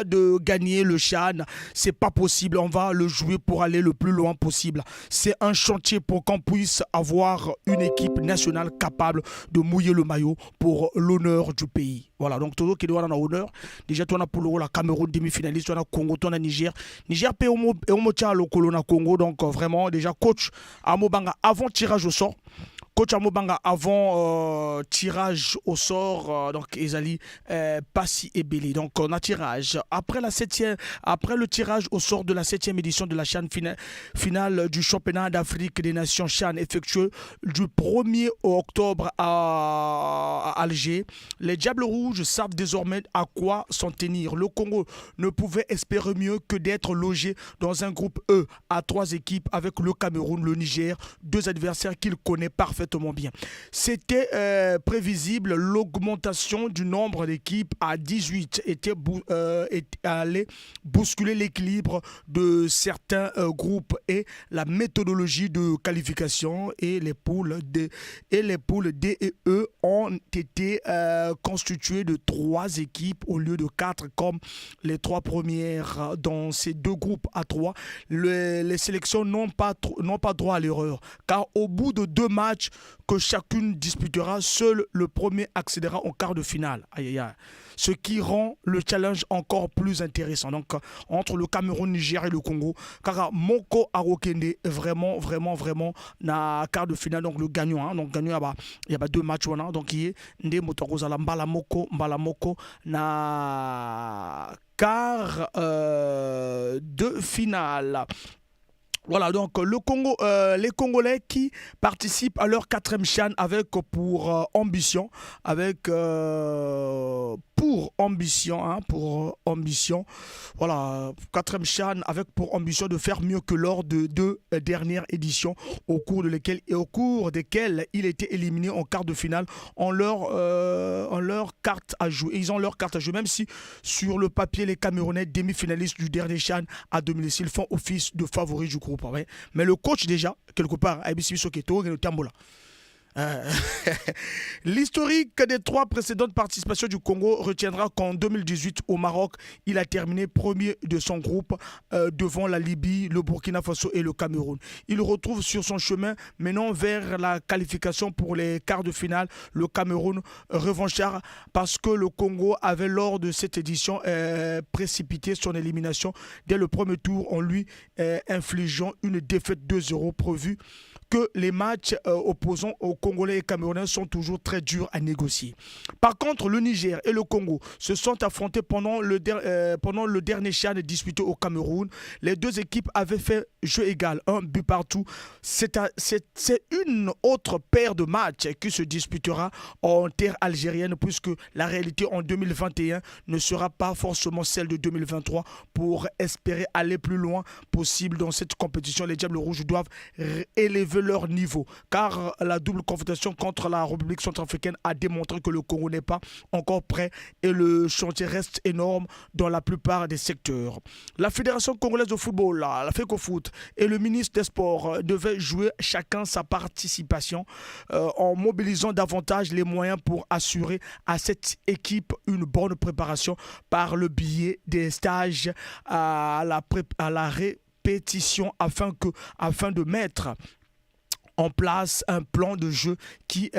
De gagner le CHAN. C'est pas possible. On va le jouer pour aller le plus loin possible. C'est un chantier pour qu'on puisse avoir une équipe nationale capable de mouiller le maillot pour l'honneur du pays. Voilà, donc tout qui doit en honneur. Déjà, toi, pour la Cameroun demi-finaliste, toi, Congo, toi, Niger. Niger, pe au Congo. Donc, vraiment, déjà, coach Amobanga, avant tirage au sort. Coach Amobanga avant tirage au sort, donc ezali pasi ebele. Donc on a tirage après la septième, après le tirage au sort de la septième édition de la CHAN finale du championnat d'Afrique des Nations CHAN effectué du 1er octobre à Alger. Les Diables Rouges savent désormais à quoi s'en tenir. Le Congo ne pouvait espérer mieux que d'être logé dans un groupe E à trois équipes avec le Cameroun, le Niger, deux adversaires qu'il connaît parfaitement bien. C'était prévisible, l'augmentation du nombre d'équipes à 18 allait bousculer l'équilibre de certains groupes et la méthodologie de qualification et les poules D et E ont été constituées de trois équipes au lieu de quatre comme les trois premières dans ces deux groupes à trois. Les sélections n'ont pas droit à l'erreur car au bout de deux matchs que chacune disputera, seul le premier accédera au quart de finale. Aïe, aïe, aïe. Ce qui rend le challenge encore plus intéressant. Donc, entre le Cameroun, Niger et le Congo, car moko akokende vraiment, vraiment, vraiment, na quart de finale, donc le gagnant, hein, donc gagnant, il y a deux matchs, wana, donc il y a nde moto akozala mbala moko na quart de finale. Voilà, donc le Congo, les Congolais qui participent à leur quatrième CHAN avec pour ambition, hein, pour ambition, voilà, quatrième CHAN avec pour ambition de faire mieux que lors de deux dernières éditions au cours de lesquelles et au cours desquelles il était éliminé en quart de finale en leur carte à jouer. Ils ont leur carte à jouer, même si sur le papier les Camerounais demi-finalistes du dernier CHAN à domicile font office de favoris du groupe. Ouais. Mais le coach déjà, quelque part, ayebisi biso ke totambola. L'historique des trois précédentes participations du Congo retiendra qu'en 2018 au Maroc, il a terminé premier de son groupe devant la Libye, le Burkina Faso et le Cameroun. Il retrouve sur son chemin menant vers la qualification pour les quarts de finale le Cameroun revanchard parce que le Congo avait lors de cette édition précipité son élimination dès le premier tour en lui infligeant une défaite 2-0 prévu que les matchs opposant aux Congolais et Camerounais sont toujours très durs à négocier. Par contre, le Niger et le Congo se sont affrontés pendant le dernier CHAN disputé au Cameroun. Les deux équipes avaient fait jeu égal, un but partout. C'est une autre paire de matchs qui se disputera en terre algérienne puisque la réalité en 2021 ne sera pas forcément celle de 2023. Pour espérer aller plus loin possible dans cette compétition, les Diables Rouges doivent élever leur niveau car la double confrontation contre la République centrafricaine a démontré que le Congo n'est pas encore prêt et le chantier reste énorme dans la plupart des secteurs. La Fédération congolaise de football, la FECOFOOT et le ministre des Sports devaient jouer chacun sa participation en mobilisant davantage les moyens pour assurer à cette équipe une bonne préparation par le biais des stages à la répétition afin de mettre en place un plan de jeu qui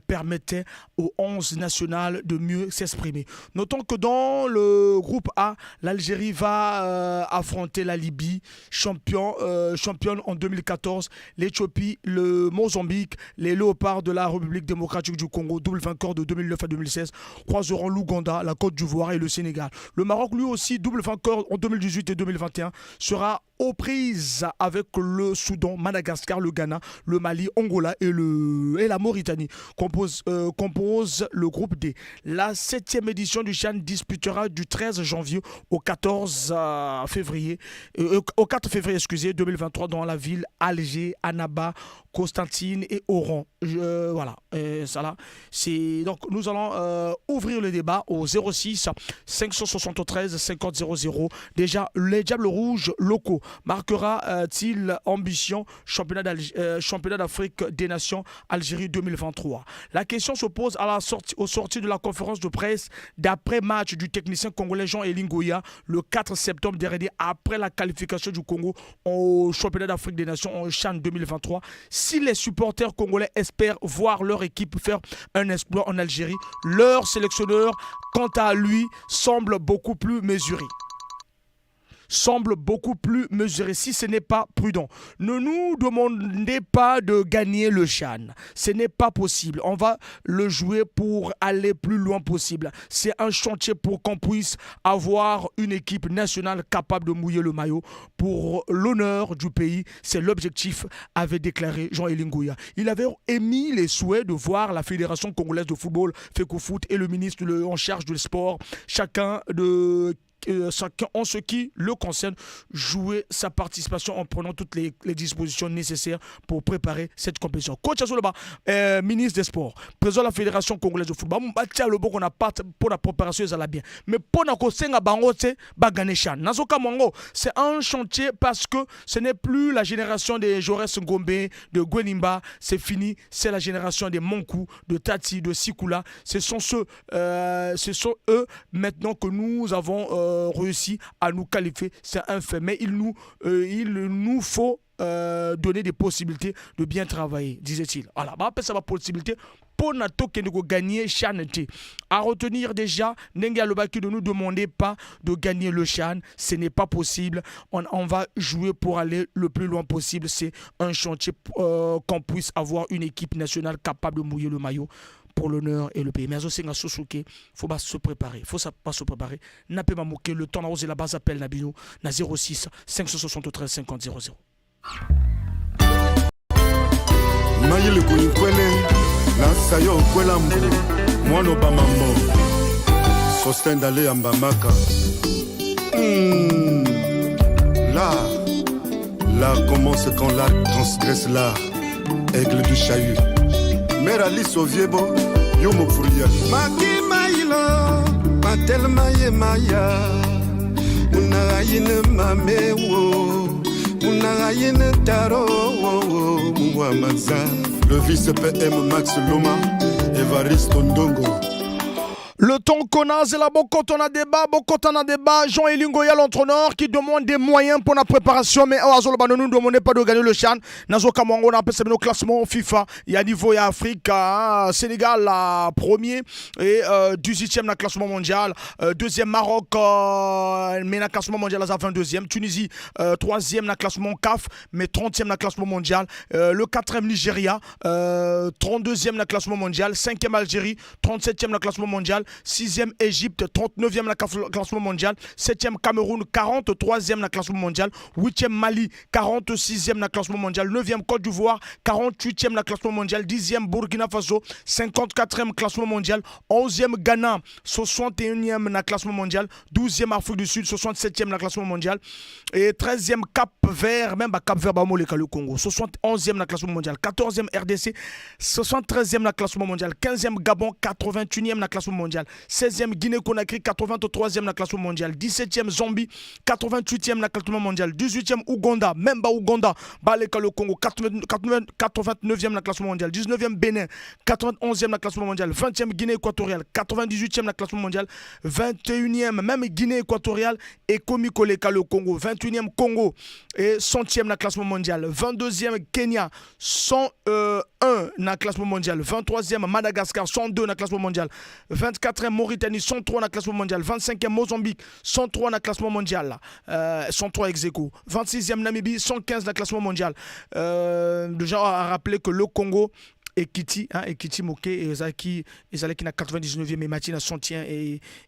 permettait au 11 national de mieux s'exprimer. Notons que dans le groupe A, l'Algérie va affronter la Libye, championne en 2014, l'Éthiopie, le Mozambique, les Léopards de la République démocratique du Congo, double vainqueur de 2009 à 2016, croiseront l'Ouganda, la Côte d'Ivoire et le Sénégal. Le Maroc, lui aussi, double vainqueur en 2018 et 2021, sera aux prises avec le Soudan, Madagascar, le Ghana, le Mali, Angola et la Mauritanie compose le groupe D. La septième édition du CHAN disputera du 13 janvier au 14 février, au 4 février, excusez, 2023 dans la ville Alger, Annaba, Constantine et Oran. Voilà, et ça là, c'est donc nous allons ouvrir le débat au 06 573 50 00. Déjà, les Diables Rouges locaux. Marquera-t-il ambition championnat d'Afrique des Nations Algérie 2023? La question se pose à la sortie, au sortie de la conférence de presse d'après-match du technicien congolais Jean-Élie Ngoya le 4 septembre dernier, après la qualification du Congo au championnat d'Afrique des Nations en CHAN 2023. Si les supporters congolais espèrent voir leur équipe faire un exploit en Algérie, leur sélectionneur, quant à lui, semble beaucoup plus mesuré, si ce n'est pas prudent. Ne nous demandez pas de gagner le CHAN. Ce n'est pas possible. On va le jouer pour aller plus loin possible. C'est un chantier pour qu'on puisse avoir une équipe nationale capable de mouiller le maillot pour l'honneur du pays. C'est l'objectif, avait déclaré Jean-Élie Ngoya. Il avait émis les souhaits de voir la Fédération congolaise de football, FECOFOOT, et le ministre en charge du sport, chacun en ce qui le concerne, jouer sa participation en prenant toutes les dispositions nécessaires pour préparer cette compétition. Coach azoloba, ministre des Sports, président de la Fédération congolaise de football, batia loboko na pâte pour la préparation ezala bien. Mais pour na kosenga bango te ba gagner CHAN. Nazokamwa, c'est un chantier parce que ce n'est plus la génération des Jaurès Ngombe, de Gwenimba, c'est fini, c'est la génération des Monkou, de Tati, de Sikula. Ce sont eux maintenant que nous avons réussi à nous qualifier, c'est un fait. Mais il nous faut donner des possibilités de bien travailler, disait-il. Voilà, bah, ça va possibilité pour tokende gagner CHAN. À retenir déjà, ndenge alobaki, ne nous demandez pas de gagner le CHAN, ce n'est pas possible. On va jouer pour aller le plus loin possible. C'est un chantier qu'on puisse avoir une équipe nationale capable de mouiller le maillot pour l'honneur et le pays. Mais azosenga sosuke, faut pas se préparer, faut pas se préparer. Nape mamoke le temps na la base appel na bino na 06 573 50 00. Mayele kuinkwele nasa yo okwela mbu mwana obamambo Sostin dale ya mbamaka. L'art, l'art commence quand l'art transgresse l'art. Aigle du chahut, mère Alice Oviebo, yo mofuria makimailo matelema ye maya munagayine mamewo munagayine taro mungwamaza le vice PM Max Loma, Evariste Ndongo. Le temps qu'on a, c'est là, beaucoup on a débat, beaucoup on a débat. Jean-Élie Ngoya, l'entraîneur, qui demande des moyens pour la préparation. Mais oh, azoloba, ne nous demandez pas de gagner le CHAN. Nazokamwa ngo, on a appelé classement FIFA. Il y a niveau, il y a Afrique, hein, Sénégal, la premier et 18e dans le classement mondial. Deuxième Maroc, mais dans le classement mondial, à 22e. Tunisie, troisième dans le classement CAF, mais 30e dans le classement mondial. Le quatrième Nigeria, 32e dans le classement mondial. Cinquième Algérie, 37e dans le classement mondial. 6e Égypte, 39e dans le classement mondial. 7e Cameroun, 43e dans le classement mondial. 8e Mali, 46e dans le classement mondial. 9e Côte d'Ivoire, 48e dans le classement mondial. 10e Burkina Faso, 54e classement mondial. 11e Ghana, 61e dans le classement mondial. 12e Afrique du Sud, 67e dans le classement mondial. Et 13e Cap Vert, même Cap Vert, bah, le Congo, 71e dans le classement mondial. 14e RDC, 73e dans le classement mondial. 15e Gabon, 81e dans le classement mondial. 16e Guinée-Conakry, 83e dans le classement mondial. 17e Zambie, 88e dans le classement mondial. 18e Ouganda, même ba Ouganda, baleka le Congo, 89e dans le classement mondial. 19e Bénin, 91e dans le classement mondial. 20e Guinée équatoriale, 98e dans le classement mondial. 21e même Guinée équatoriale et ekomi koleka le Congo. 21e Congo et 100e dans le classement mondial. 22e Kenya, 101 dans le classement mondial. 23e Madagascar, 102 dans le classement mondial. 24e Mauritanie, 103 dans le classement mondial. 25e Mozambique, 103 dans le classement mondial. 103 ex aequo. 26e Namibie, 115 dans le classement mondial. Déjà à rappeler que le Congo ekiti, hein, ekiti moke, ezalaki na 99e, emati na 100e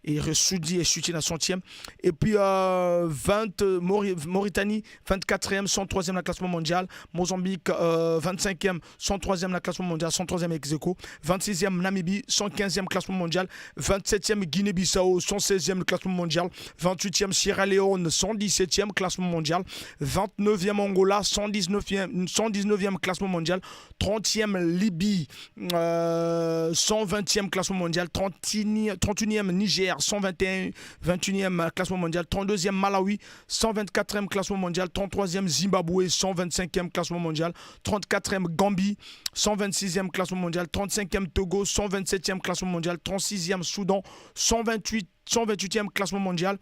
et resudi echuti na 100e. Et puis 20 Mauritanie 24e, 103e dans le classement mondial. Mozambique 25e, 103e dans le classement mondial, 103e ex aequo. 26e Namibie, 115e classement mondial. 27e Guinée-Bissau, 116e classement mondial. 28e Sierra Leone, 117e classement mondial. 29e Angola, 119e, 119e classement mondial. 30e Libye, Libye, 120e classement mondial, 31e Niger, 121, 21e classement mondial, 32e Malawi, 124e classement mondial, 33e Zimbabwe, 125e classement mondial, 34e Gambie, 126e classement mondial, 35e Togo, 127e classement mondial, 36e Soudan, 128e classement mondial,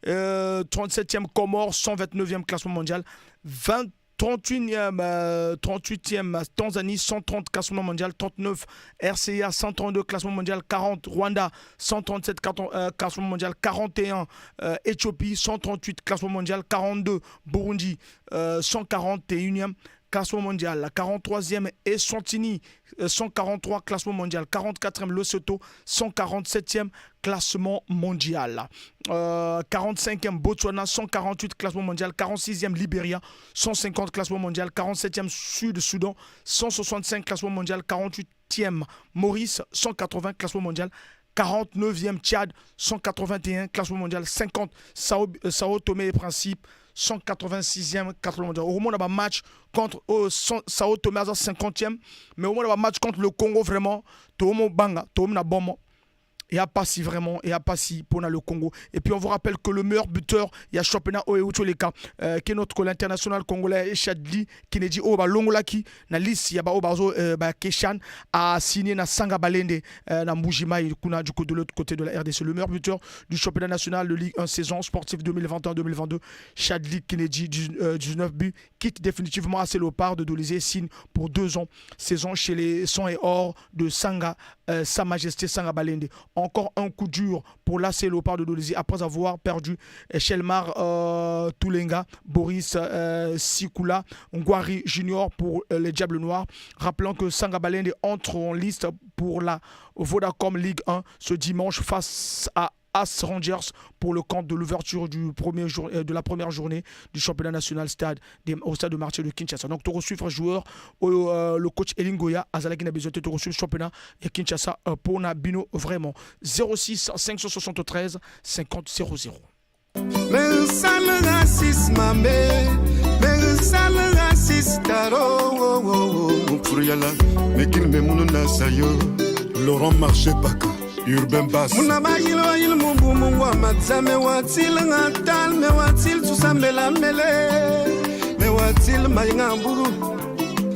37e Comores, 129e classement mondial, 20 31e, 38e Tanzanie, 130 classement mondial, 39 RCA, 132 classement mondial, 40 Rwanda, 137 classement mondial, 41 Éthiopie, 138 classement mondial, 42 Burundi, 141e classement mondial, 43e Eswatini, 143 classement mondial, 44e Lesotho, 147e classement mondial. 45e Botswana, 148 classement mondial, 46e Libéria, 150 classement mondial, 47e Sud-Soudan, 165 classement mondial, 48e Maurice, 180 classement mondial, 49e Tchad, 181 classement mondial, 50 Sao Tomé et Principe, 186e classement mondial. Au moment où match contre Sao Tomé 50e, mais au moment où match contre le Congo vraiment, tomo banga, tomo na bomo. Il n'y a pas si vraiment, il n'y a pas si pour le Congo. Et puis on vous rappelle que le meilleur buteur, il y a championnat oyo eleka, qui est notre international congolais Chadli Kennedy oyo balongolaki na liste ya ba oyo bazo ba CHAN a signé na Sanga Balende na Mbujimayi kuna du côté de l'autre côté de la RDC. Le meilleur buteur du championnat national de Ligue 1 saison sportive 2021-2022, Chadli Kennedy, 19 buts, quitte définitivement AC Léopard de Dolisie, signe pour 2 ans saison chez les Sang et Or de Sanga, Sa Majesté Sanga Balende. Encore un coup dur pour l'AC Léopard de Dolisie après avoir perdu Shelmar Toulenga, Boris Sikula, Ngwari Junior pour les Diables Noirs. Rappelons que Sanga Balende entre en liste pour la Vodacom Ligue 1 ce dimanche face à As Rangers pour le compte de l'ouverture du premier jour, de la première journée du championnat national au stade de Martyrs de Kinshasa. Donc, tu reçu joueur, le coach Elingoya, azalaki na besoin de reçu championnat et Kinshasa pour bino vraiment 06 573 50 00. Mais sale racisme, mais sale raciste, oh, mekini me na sayo. Laurent Marché Baka, Urbain Bass. Muna bayilo bayilo mumbu mungu wa madzame watil ngatal me watil tusambela mele me watil mayinga mburu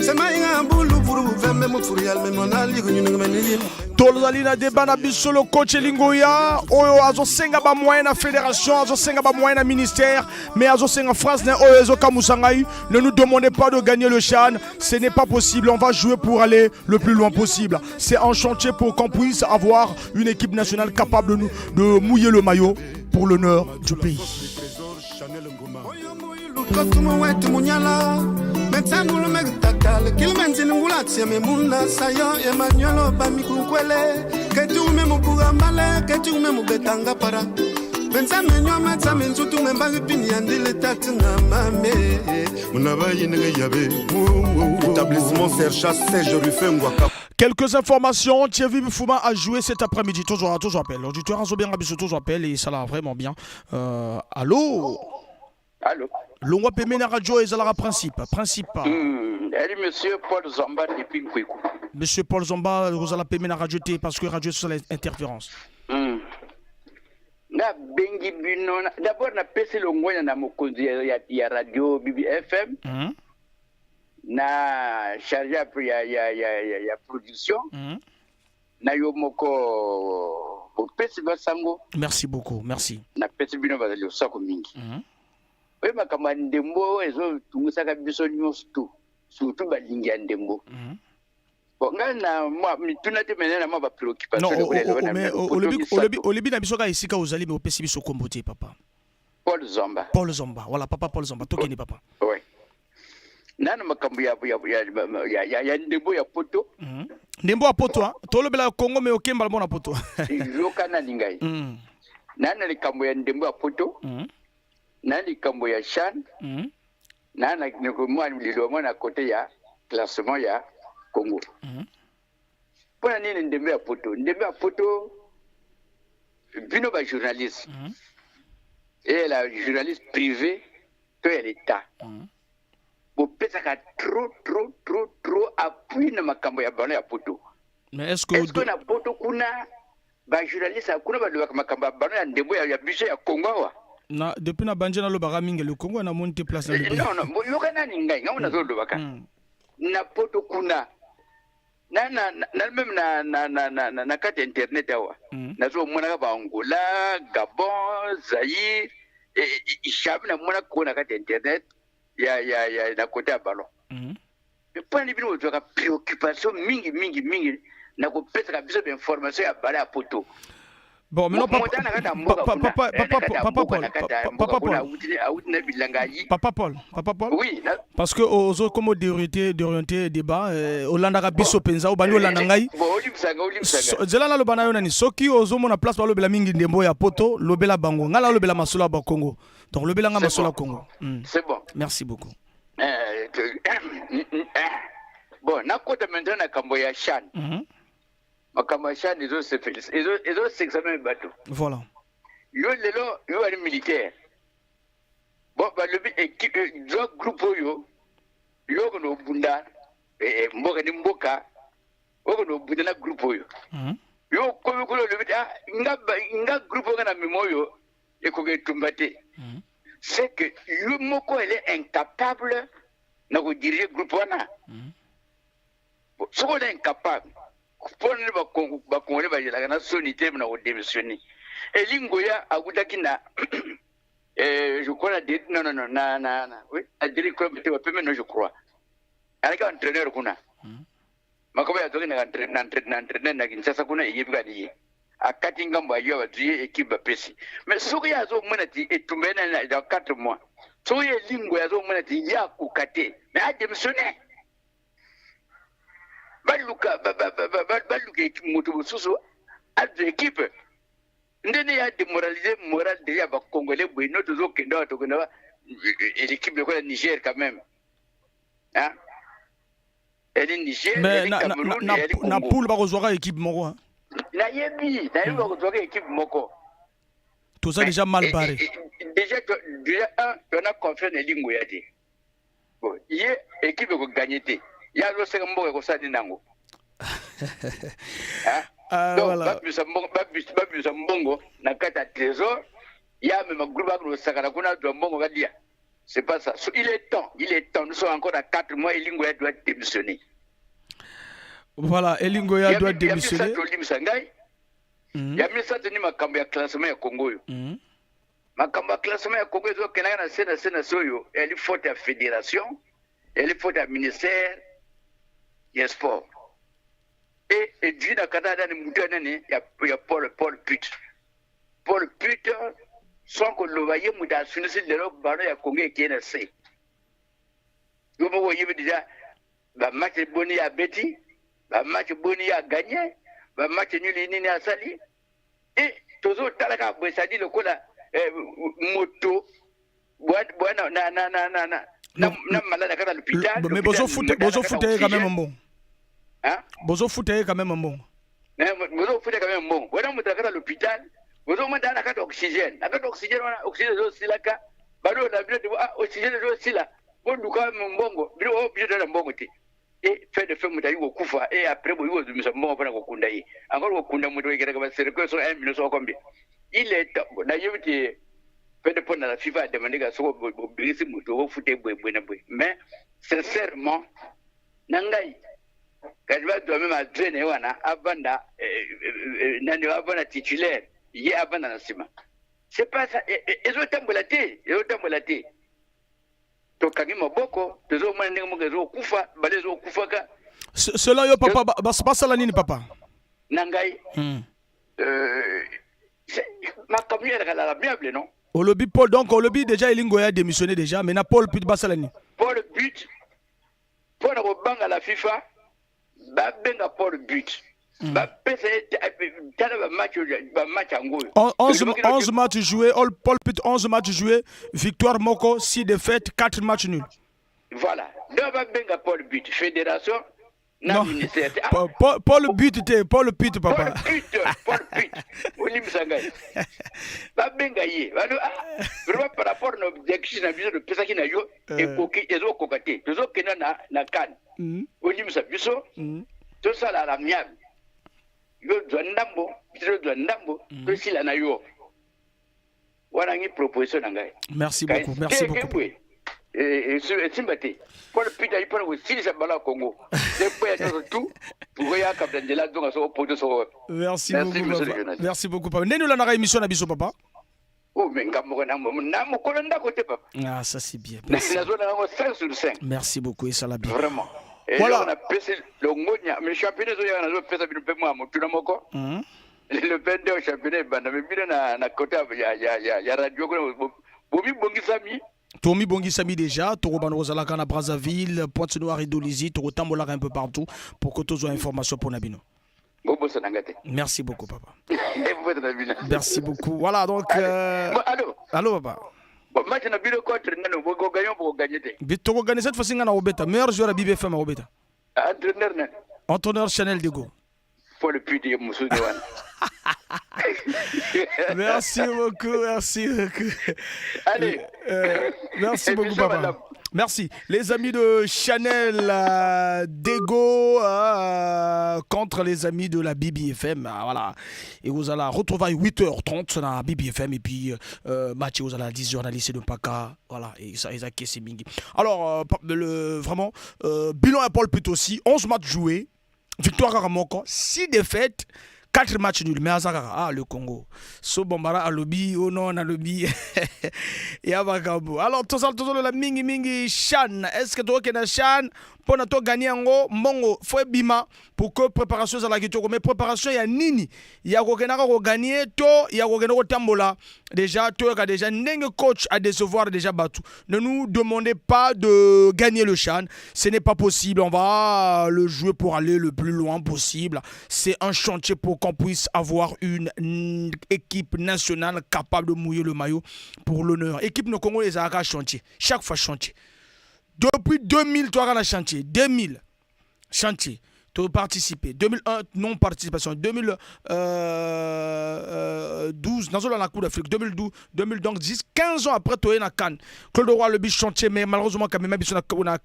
se mayinga mbulu buru vembe mufuriyal me monali kunyunga menili. Tozali na débat na biso, le coach Elingoya oyo azosenga bamoyen na fédération, azosenga bamoyen na ministère, mais azosenga phrase na oyo ezokamusa ngai: "Ne nous demandez pas de gagner le CHAN, ce n'est pas possible, on va jouer pour aller le plus loin possible." C'est un chantier pour qu'on puisse avoir une équipe nationale capable de, nous, de mouiller le maillot pour l'honneur du pays. Lukotumu wetu munyala metsamulu mekutatale kilimenzini ngulatie memuna sayo emmanuel bamikunkwele ketume mubugambale ketume mubetanga para menzame nyoma tsame nzutu membangi pini ya ndile tatinga mame. Muna bayinenge yabe. Établissement Sercha Serge Rufengwaka. Quelques informations, Thierry Fuma a joué cet après-midi. Toujours, toujours appel. L'auditeur a bien toujours appel et ça l'a vraiment bien. Allô? Allô? Longwa pembeni na radio ezalaka principe. Principe. Elle, monsieur Paul Zamba depuis Nkweku. Monsieur Paul Zamba, ozala pembeni na radio te parce que radio sur l'interférence. Nabengi bino d'abord napesi longonya na mokonzi ya radio Bibi FM na chargé ya production na yo moko opesi basango. Merci beaucoup, merci. Napesi bino bazali losako mingi. Oyo makambo ya ndembo ezotungisaka biso nyonso tu, surtout balingi ya ndembo. Bon, ngai na mwa mituna te mene na mwa bapréoccupation. Non, mais olobi na biso kaka esika ozali, mais opesi biso kombo te, papa. Paul Zomba. Paul Zomba, voilà, papa Paul Zomba, tokende papa. Oui, nano makambo ya ndembo ya poto. Ndembo ya poto, tolobela Congo mais okembala mona poto. Yoka nani ngai nana likambo ya ndembo ya poto na likambo ya CHAN na mwa lilomo na kote ya classement ya Congo. Mpona nini ndembo ya poto? Ndembo ya poto, bino bajournaliste la journaliste privé to ya l'État. Bopesaka trop, trop, trop, trop appui na makambo ya ballon ya poto. Mais est-ce que Est-ce que na poto kuna, bajournaliste kuna balobaka makambo ya ballon ya ndembo ya biso ya Congo awa? Na depuis na banje nalobaka mingi le Congo, namoni te place na lobi. Non, non, yoka nani, ngai ngango nazolobaka. Na poto kuna, na même na kati ya internet awa, nazomonaka baAngola, Gabon, Zaire, jamais namona ko na kati ya internet ya na côté ya ballon. Mpona bino bozwaka préoccupation mingi mingi mingi na kopesaka biso bainformation ya ballon ya poto. Bon, maintenant, papa, papa, papa, papa Paul, papa Paul, awuti na bilanga yi. Papa Paul, papa Paul. Oui. Parce que ozo comme d'orienter débat, olandaka biso penza, obandi olanda ngai. Bon, olimbisanga, olimbisanga. Zela naloba na yo nani, soki ozomona place balobela mingi ndembo ya poto, lobela bango. Ngai nalobela masolo ya Bakongo. Donc lobela nga masolo ya Congo. C'est bon. Merci beaucoup. Bon, nakota maintenant na kambo ya CHAN. Makambo ya CHAN ezosekisa même bato. Yo lelo yo bali militaire, bon, balobi zwa groupe oyo, yo okende obunda mboka ni mboka, okende obunda na groupe oyo. Yo okomi kuna, olobi: "Ah, nga groupe oyo nga na mema oyo ekoki etumba te." C'est que yo moko ele incapable na kodiriger groupe wana. Soki oza incapable, mpo nini Bakongolais bazelaka na soni te na kodémissionner? Elingoya akutaki na je crois na, non, non, non, na oui, na Daring Club te, bapeme, non, je crois alaki entraîneur kuna. Makambo azwaki na entraîneur na Kinshasa kuna, eyebi kaka ye akati ngambo, ayo bazwi ye équipe bapesi. Mais soki ye azomona ti etumba ye nani dans 4 mois, soki ye elingo azomona ti ye akoka te, mais adémissionne, baluka moto mosusu azwa équipe. Ndenge ya démoraliser moral déjà ya Bacongolais boye, no tozokende awa, tokende wa l'équipe lokola Niger quand même, hein? Eli Niger, Mais eli na, na, Cameroun, na, eli na Congo. Poule bakozwaka équipe moko, hein. Nayebi bakozwaka équipe moko. Toza déjà mal barré. Déjà un, tona confiance na elingo ya te. Bon, ye équipe ekogagner te, ye azosenga mboka, ekosala nini nango? Hein? Ah, Donc voilà. Babimisa mbongo na kati ya trésor, ye amema groupe akende kosakana kuna, azwa mbongo balia. C'est pas ça. So, il est temps, il est temps, nous sommes encore à 4 mois, Elingo ya doit démissionner. Voilà, Elingoya doit Ya démissionner. misato, olimbisa ngai. Ya misato ni makambo ya classement ya Congo oyo. Makambo ya classement ya Congo ezokendaka na se na se na se. Oyo eyali faute ya fédération, eyali faute ya ministère ya sport e edui na kata nani, mutu ya nani, ya Paul Put. Paul Put, sans koloba, ye moto asunisi lelo ballon ya Congo ekei na se. Yo moko oyebi déjà bamatch boni ya abeti, bamatch boni ya gagné, bamatch nini nini asali. E tozotala kaka boye, sadi lokola moto bwa na malade kaka na l'hôpital. Mais bozofuta ye quand même mbongo. Hein? Bozofuta ye quand même mbongo. Bozofuta quand même mbongo wana. Moto akata l'hôpital, bozomona na kati oxygène, na kati oxygène wana, oxygène ezosilaka. Balola bino te: "Ah, oxygène ezosila, boluka mbongo." Bino oyo biso toza na mbongo te. E fait de fait, moto ayi kokufa e après boyi kozumisa mbongo mpona kokunda ye. Encore kokunda moto ekelaka bacercueil so 1 million, soko combien. Il est temps, nayebi te pene mpo na la FIFA ademande ka soko bobengisi moto, ofuta boye boye na boye. Mais sincèrement, na ngai kasi bazwa même adjoint na ye wana, avanda nani, avanda titulaire, ye avanda na nsima. C'est pas ça, ezotambola te, ezotambola te. Tokangi maboko, tozomona ndenge moko ezokufa, bale ezokufaka. Selon yo, papa, basala nini, papa? Na ngai, makambo ezalaka l'amiable, non? Olobi Paul, donc olobi déjà Elingo ya démissionné déjà. Maintenant Paul Put, basala nini? Paul Put, mpo na kobanga la FIFA, babenga Paul Put, bapesa ye: "Tala bamatch yango oyo." 11 matchs joués, Paul Put, 11 matchs joués, victoire moko, 6 défaites, 4 matchs nuls. Voilà, donc babenga Paul Put, fédération na ministère. Paul, Paul But te, Paul Put, papa. Paul Put, Paul Put, olimbisa ngai. Babenga ye, balo: "Ah, vraiment, par rapport na objectif na biso topesaki na yo ekoki ezokoka te, tozokenda na CAN. Olimbisa biso, tosala à l'amiable, yo zwa ndambo, biso tozwa ndambo, tosila na yo wana. Ngi proposition na ngai. Merci beaucoup, merci beaucoup. Esimba te. Paul Put ayi mpona kosilisa bala ya Congo te po ya nyonso tu pour yakabela nzela azonga soko poto soko wapi. Merci beaucoup, papa. Merci beaucoup, papa. Ndeni olandaka émission na biso, papa? Oh, mais nga moko na mokolo ndako te, papa. Ah, ça c'est bien. Nazona yango 5 sur 5. Merci beaucoup, esala bien. Vraiment. Voilà. Napesi longonya, mais championnat ezoyaka, nazopesa bino mpe mwa motuna moko. Le 22 championnat ebanda, mais bino na côté ya radio kuna bomibongisami? Tomibongisami déjà. Tokobanda kozalaka na Brazzaville, Pointe Noire et Dolisie. Tokotambolaka un peu partout pour que tozwa information mpona bino. Bobosananga te. Merci beaucoup, papa. Bobosana bino. Merci beaucoup. Voilà, donc Bon, allo? Allo, papa. Bon, match na bino contre nano, bokogagner, bokogagner te. Tokogagner cette fois-ci. Nga na kobeta, meilleur joueur ya BBFM akobeta. Entraîneur nani? Entraîneur Chanel Dego. Paul Put ye mosusu wana. Merci beaucoup, merci beaucoup. Allez. Merci beaucoup, Émission papa. madame. Merci. Les amis de Chanel Dego contre les amis de la BBFM. Ah, voilà. Et vous allez retrouver 8h30 dans la BBFM et puis match vous allez à 10h dans le lycée de Paka. Voilà. Et ça, et ça, c'est mingi. Alors, vraiment, bilan à Paul Put aussi. 11 matchs joués. Victoire kaka moko, 6 défaites. 4 matchs nuls. Mais aza kaka, ah, le Congo. So Bombara alobi, oh non, alobi. Ya makambo. Alors, tozala tozolola mingi mingi CHAN. Est-ce que tokokende CHAN mpona togagner yango? Mbongo faut ebima pour que préparation ezalaki kitoko. Mais préparation ya nini? Ya kokendaka kogagner to ya kokende kotambola? Déjà toyoka déjà ndenge coach a décevoir déjà bato. Ne nous demandez pas de gagner le CHAN, ce n'est pas possible. On va le jouer pour aller le plus loin possible. C'est un chantier pour qu'on puisse avoir une équipe nationale capable de mouiller le maillot pour l'honneur. Équipe no Congo ezalaka chantier, chaque fois chantier. Depuis 2000, toi, na chantier. 2000, chantier. Tu participer. 2001, non participation. 2012, dans la Coupe d'Afrique. 2012, 2010, 15 ans après, tu es na CAN. Claude Leroy, le but chantier, mais malheureusement, quand même, on a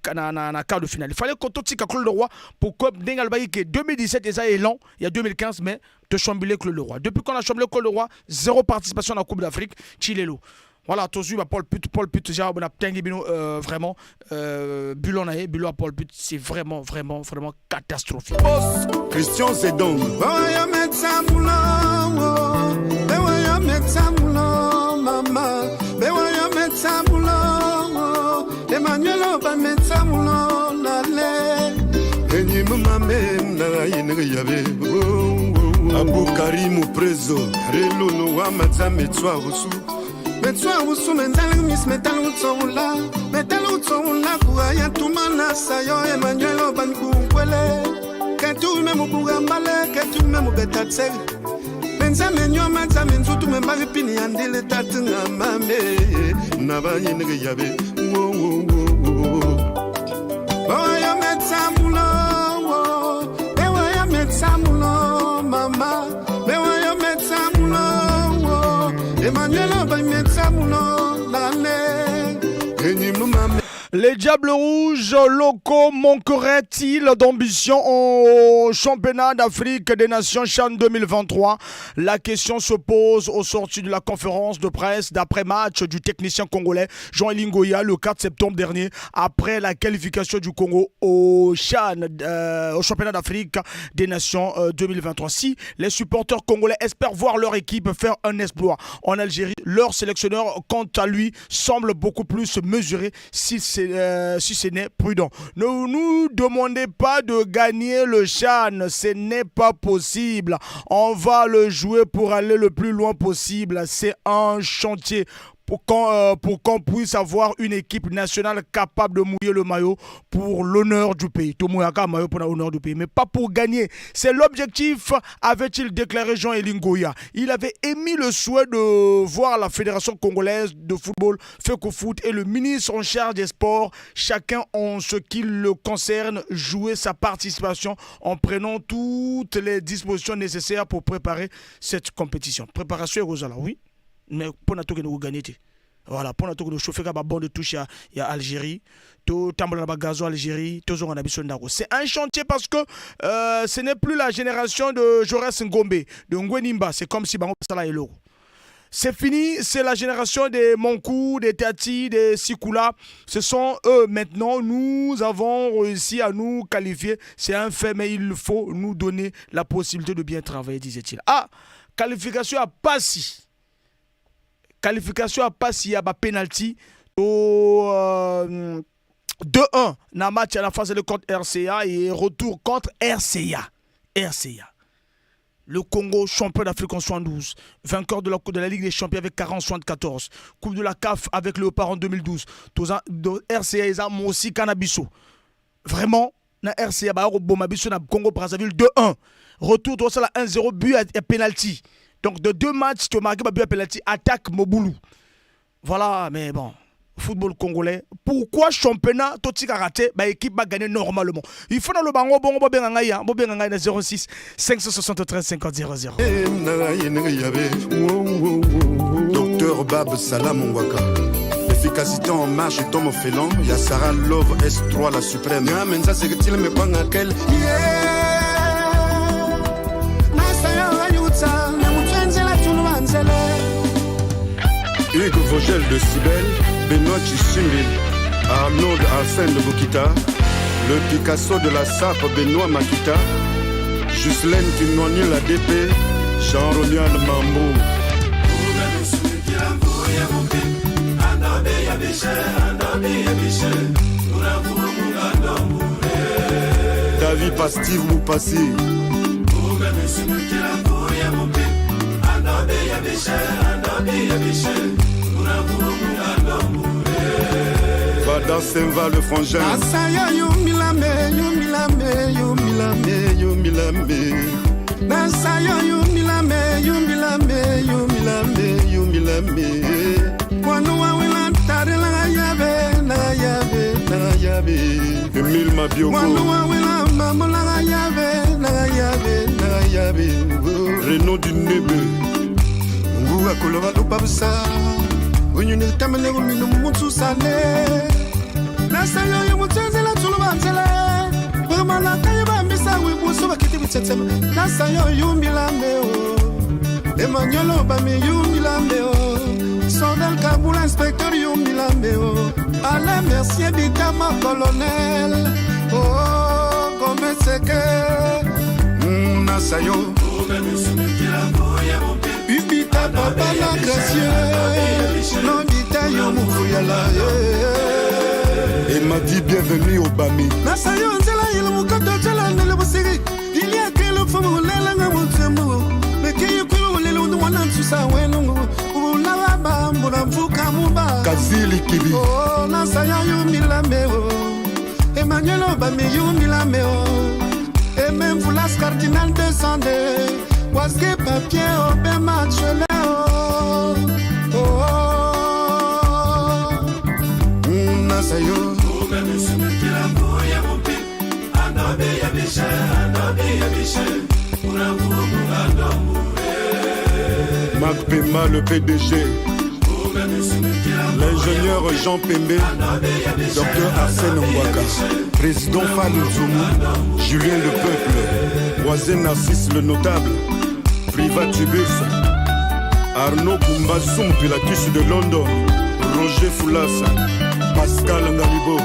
quart de finale. Il fallait qu'on à Claude Leroy pour que 2017, et ça est lent. Il y a 2015, mais te chambouler Claude Leroy. Depuis qu'on a chamboulé Claude Leroy, zéro participation à la Coupe d'Afrique. Chilelo. Voilà, tozu ba Paul Put, Paul Put, déjà, on a bino, vraiment, bilan na ye, bilan Paul Put, c'est vraiment, vraiment, vraiment catastrophique. Boss Christian Zedong. Bewaya metsamulo, bewaya metsamulo, mama, bewaya metsamulo, Emmanuel ba metsamulo nale. Enyi mame na yinga yabe. Abu Karimu Prezo Reluno wa madzame tswa usu. Metswa usu menzala mis metal utsoula metal utsoula kuaya tumana sayo Emmanuel bankunkwele ketume mubugambale ketume mubetatseli menza menyoma nzame nzutu membali pini ya ndele tatinga mame. Na ba yinga yabe. Wo wo wo wo. Bewaya metsamulo, bewaya metsamulo, mama, bewaya metsamulo, Emmanuel ba metsamulo nale. Enyi mame. Les Diables Rouges locaux manqueraient-ils d'ambition au championnat d'Afrique des Nations CHAN 2023? La question se pose au sorti de la conférence de presse d'après-match du technicien congolais Jean-Élie Ngoya le 4 septembre dernier, après la qualification du Congo au CHAN, au championnat d'Afrique des Nations 2023. Si les supporters congolais espèrent voir leur équipe faire un exploit en Algérie, leur sélectionneur, quant à lui, semble beaucoup plus mesuré si ce n'est prudent. Ne nous demandez pas de gagner le CHAN, ce n'est pas possible. On va le jouer pour aller le plus loin possible. C'est un chantier pour qu'on puisse avoir une équipe nationale capable de mouiller le maillot pour l'honneur du pays. Tomouyaka maillot pour l'honneur du pays, mais pas pour gagner. C'est l'objectif, avait-il déclaré Jean-Élie Ngoya. Il avait émis le souhait de voir la Fédération congolaise de football, FECOFOOT, et le ministre en charge des sports, chacun en ce qui le concerne, jouer sa participation en prenant toutes les dispositions nécessaires pour préparer cette compétition. Préparation et Rosala, oui, mais pour nous gagner. Voilà, mpona tokende chauffer kaka ba banc de touche ya Algérie, totambola na ba gazon Algérie, tozonga na biso ndako. C'est un chantier parce que ce n'est plus la génération de Jaurès Ngombe, de Ngwenimba. C'est comme si bango basala eloko, c'est fini, c'est la génération des Monkou, des Tati, des Sikula. Ce sont eux maintenant. Nous avons réussi à nous qualifier. C'est un fait, mais il faut nous donner la possibilité de bien travailler, disait-il. Ah, qualification ya pasi. Qualification ya pasi ya ba penalty. Au, 2-1 na match à la phase de contre RCA et retour contre RCA. RCA. Le Congo, champion d'Afrique en 72, vainqueur de la Coupe de la Ligue des Champions avec 40-74, Coupe de la CAF avec Léopard en 2012. Toza RCA eza mosika na biso. Vraiment, na RCA ba boma biso na Congo Brazzaville 2-1. Retour tosala 1-0, but à penalty. Donc de deux matchs, tu as marqué but à penalty, attaque mobulu. Voilà, mais bon, football congolais, pourquoi championnat totika raté, ba équipe va gagner normalement? Il faut dans le bango bongo bobenga ngai, hein, bobenga ngai na 06 573 50 00. Docteur Bab Salam Ngwaka. Efficacité en marche, Tom Felon. Ya Sarah Love S3, la suprême. Nyamenza seketile mekwanga kel. Yeah. Nasayo ayutsa, namutswenzela tulu banzele. Hugues Vogel de Sibel, Benoît Chisumbi, Arnaud Arsène de Bukita, le Picasso de la SAP Benoît Makita, Ghislaine Kimwani la DP, Jean-Romial Mambo. David Pastive Moupassi. Vada Semva le frangin. Nasaya yumilame, yumilame, yumilame, yumilame. Nasaya yumilame, yumilame, yumilame, yumilame. Mwana wawila ntare la yabe, la yabe, la yabe. Emile Mabiogo. Mwana wawila mamo la yabe, la yabe, la yabe. Renaud du Nebe. Mungu akoloba lupabusa. Unyuni tamene uminu mutsusane. Nasayo yumutsenzela tsulu banzele. Bamala kayo bambisa wibuso bakiti bitsetsema. Nasayo yumbilame o. Emmanuel Obami yumbilame o. Sondel Kaboula inspecteur yumbilame o. Alain Mercier Bitama colonel. Oh, Gomeseke. Nasayo. Ubita papa na gracieux. Nobita yo mufuyala. Et m'a dit bienvenue au Bami. Nasayo nzela yele mukoto tshela nele busigi. Diliakele mfumu lelanga mutsemu. Mekeyi kulu lele undu mwana nsusa wenungu. Ubulaba bambula mfuka muba. Kazili Kibi. Oh, nasaya yumilame o. Emmanuel Obami yumilame o. Aimé Mvoulas cardinal 202. Waske papier obe matchele o. Oh, oh. Nasayo. Marc Pemba, le PDG. L'ingénieur Jean Pembe, Docteur Arsène Ngwaka, Président Fallou Zoumou, Julien Le Peuple, Oisé Narcisse le Notable, Privat Tubus, Arnaud Kumba Zoum Pilatus de London, Roger Foulas, Pascal Ngalibo,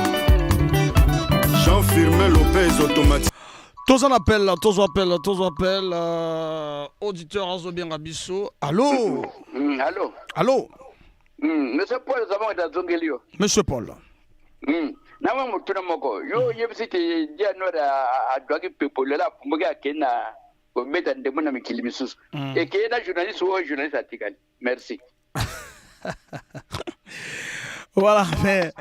Jean-Firmin Lopez Automatique. Tous en appel, tous appel, tous appel, auditeur azobenga biso. Allô? Allô? Allô? Monsieur Paul Zabon est azongeli yo. Monsieur Paul. Na mwa motuna moko. Yo yebisi te dia nora adwaki pepo lela apumbaki akei na kobeta ndembo na mikili misusu. Ekei na journaliste oyo journaliste atikali. Merci. Voilà, mais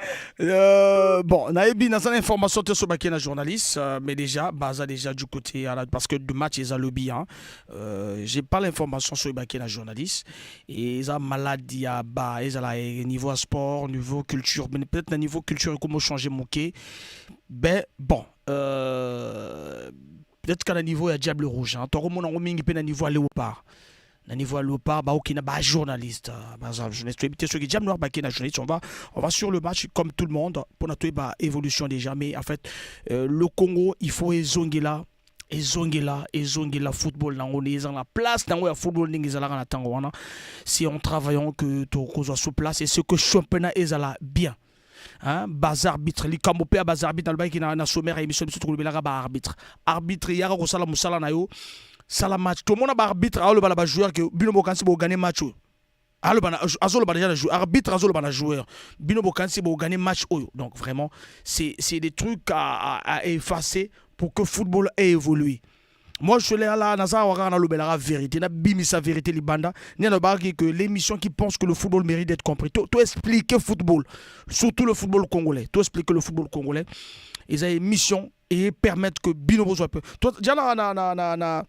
bon, nayebi naza na information te so bakei na journaliste, mais déjà baza déjà du côté parce que de match eza lobi, hein. J'ai pas l'information sur bakei na journaliste et eza maladie ya ba ezala niveau sport, niveau culture, mais peut-être na niveau culture comment changer moke. Ben bon, peut-être qu'à niveau ya Diable Rouge, hein, tokomona yango mingi mpe na niveau ya Léopard. Na niveau ya Léopard, baokina ba journaliste, ba journaliste. Toyebi te soki Diable Noir bakei na journaliste. On va sur le match comme tout le monde mpona toyeba évolution déjà. Mais en fait, le Congo, il faut ezongela, ezongela, ezongela football nango, eza na place nango ya football ndenge ezalaka na ntango wana. Si en travaillant que tokozwa sur place et ce que championnat ezala bien, hein. Baza arbitre, likambo mpe ya baza arbitre, nalobaki na sommaire ya émission biso, tokolobelaka baarbitre. Arbitre, yaka kosala mosala na yo, sala match. Tomona baarbitre aoloba na bajoueur ke bino bokanisi bogane match oyo. Azoloba déjà na joueur, arbitre azoloba na joueur: bino bokanisi bogane match oyo. Donc vraiment, c'est des trucs à effacer pour que football ait évolué. Moi, je suis là, naza waka, nalobelaka vérité, nabimisa vérité libanda. Nde nalobaki que l'émission qui pense que le football mérite d'être compris, to expliquer football, surtout le football congolais, to expliquer le football congolais, eza émission et permettre que bino bozwa pe déjà na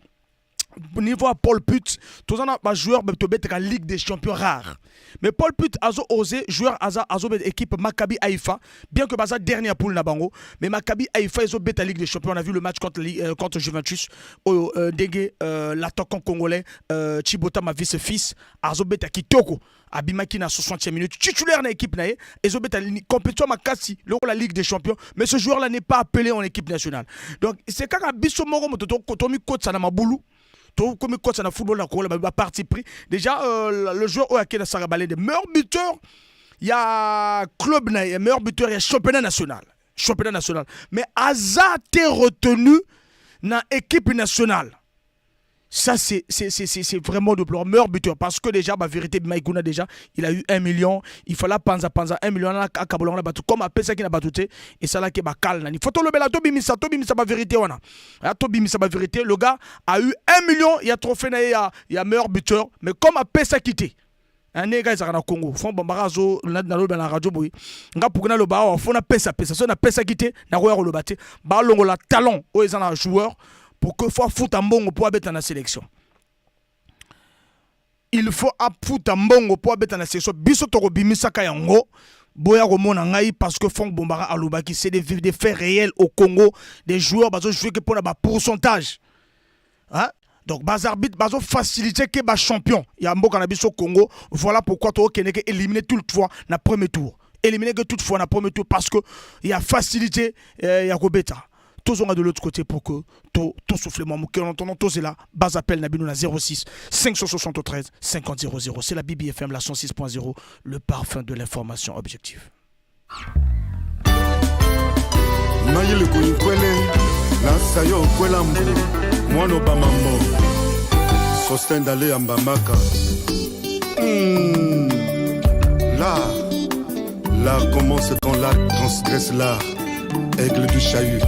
niveau ya Paul Put. Toza na bajoueur tobetaka Ligue des champions rare, mais Paul Put azo osé joueur, aza azobeta équipe Maccabi Haïfa, bien que baza dernière poule na bango, mais Maccabi Haïfa ezobeta Ligue des champions. On a vu le match contre Juventus oyo, ndenge l'attaquant congolais Chibota Mavis fils azobeta kitoko, abimaki na 60e minute titulaire na équipe na ye, ezobeta compétition makasi lokola Ligue des champions, mais ce joueur là n'est pas appelé en équipe nationale. Donc c'est kaka biso moko moto tomikotisa na mabulu, tokomi kotisa na football na Kongo ba parti pris. Déjà, le joueur oyo akenda Saka Balende, meilleur buteur ya club na ye, meilleur buteur ya championnat national, mais aza te retenu na équipe nationale. Ça, c'est vraiment déplorable. Meilleur buteur. Parce que déjà, bah, vérité, Maïkouna, déjà, il a eu 1 million. Il fallait panza panza 1 million. Akabolanga batu. Comme apesa ki na batu te. Et ça là qui ba kal nani. Faut tolobela, tobimisa, tobimisa ba vérité wana. Tobimisa ba vérité. Le gars a eu 1 million. Il y a trophée, il y a meilleur buteur. Mais comme apesa ki te, ndenge ezalaka na Congo, fond bambaka azo naloba na radio boye, nga puki naloba awa, fo napesa pesa. So napesaki te, nakoya koloba te. Balongola talon oyo eza na joueur pour que faut afuta mbongo mpo abeta na sélection. Il faut afuta mbongo mpo abeta na sélection. Biso tokobimisaka yango, boya komona ngai, parce que Franck Bombara alobaki, c'est des faits réels au Congo. Des joueurs bazojouer ke mpona bapourcentage, hein? Donc bazarbitre bazo faciliter ke bachampion ya mboka na biso Congo. Voilà pourquoi tokokende ke éliminer toutefois na premier tour, éliminer que toutefois na premier tour, parce que il y a facilité ya kobeta. Tozonga de l'autre côté pour que to to souffle moi moke. En attendant, tozela bas appel na bino na 06 573 50 00. C'est la BBFM, la 106.0, le parfum de l'information objective. Mayele koyikwele nasa yo okwela mbu mwana obamambo Sostin Dale ya Mbambaka. L'art, l'art commence quand l'art transgresse l'art. Aigle du chahut,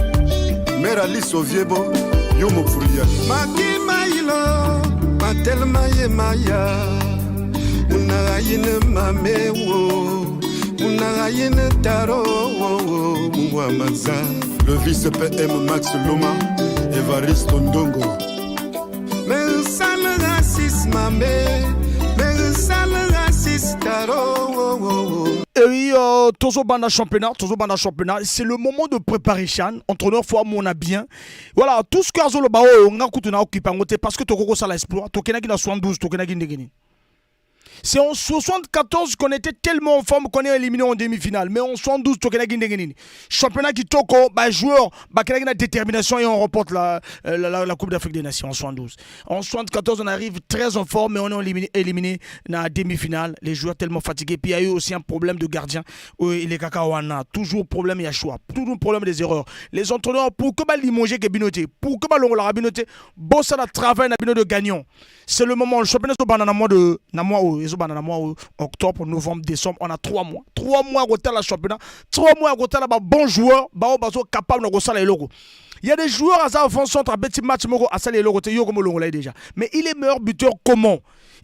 mère Alice Oviebo, yo mofuria. Makimailo matelema ye maya munagayine mamewo munagayine taro mungwamaza. Le vice PM Max Loma, Evariste Ndongo. Mensal racisme mame mensal raciste taro. Et oui, tozobanda championnat, tozobanda championnat, c'est le moment de préparer CHAN. Entraîneur, faut mon bien. Voilà, tout ce que azoloba oyo, nga kutu na occupé ngote parce que tokoko sala exploit, tokenaki na 72, tokenaki ndenge nini. C'est en 74 qu'on était tellement en forme qu'on est éliminé en demi-finale. Mais en 72, tokenaki ndenge nini. Championnat kitoko, ba joueur, ba na détermination et on remporte la Coupe d'Afrique des Nations en 72. En 74, on arrive très en forme, mais on est éliminé dans la demi-finale. Les joueurs tellement fatigués. Puis il y a eu aussi un problème de gardien. Il est kaka wana. Toujours problème, il y a choix. Toujours problème des erreurs. Les entraîneurs, pour que ba limoger que bino te, pour que ba longola bino te, bon ça travail na bino de gagnant. C'est le moment. Le championnat dans mois de, na mois na mois octobre, novembre, décembre, on a 3 mois. 3 mois à la championnat, 3 mois à la bon joueur, ba bazo capable de kosala eloko. Il y a des joueurs à avant centre à petit match moko asala eloko te, yo comme déjà. Mais il est meilleur buteur comment?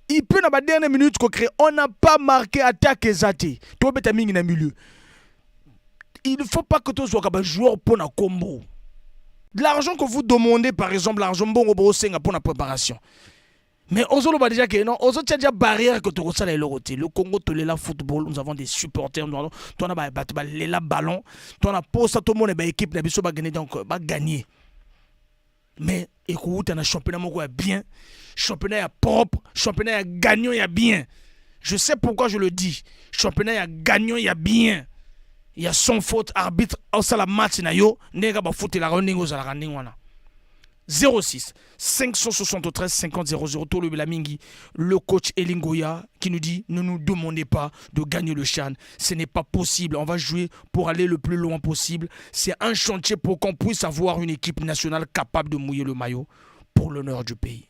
Il peut dans la dernière minute qu'on crée, on n'a pas marqué, attaque eza te. To beta mingi na milieu. Il ne faut pas que tu sois comme joueur pour na combo. De l'argent que vous demandez, par exemple, l'argent bon pour la préparation. Mais ozoloba déjà que non, ozotia déjà barrière que tokosala eloko te. Le Congo tolela football, nous avons des supporters, nous avons tona bato balela ballon, tona posa tomona ba équipe na biso ba gagner, donc ba gagner. Mais ekowuta na championnat moko ya bien, championnat ya propre, championnat ya gagnant ya bien. Je sais pourquoi je le dis. Championnat ya gagnant ya bien, ya sans faute, arbitre osala match na yo ndenge bafutelaka yo, ndenge ozalaka ndenge wana. 06 573 50 00. Tolobela mingi le coach Elingoya qui nous dit: ne nous demandez pas de gagner le CHAN, ce n'est pas possible. On va jouer pour aller le plus loin possible. C'est un chantier pour qu'on puisse avoir une équipe nationale capable de mouiller le maillot pour l'honneur du pays,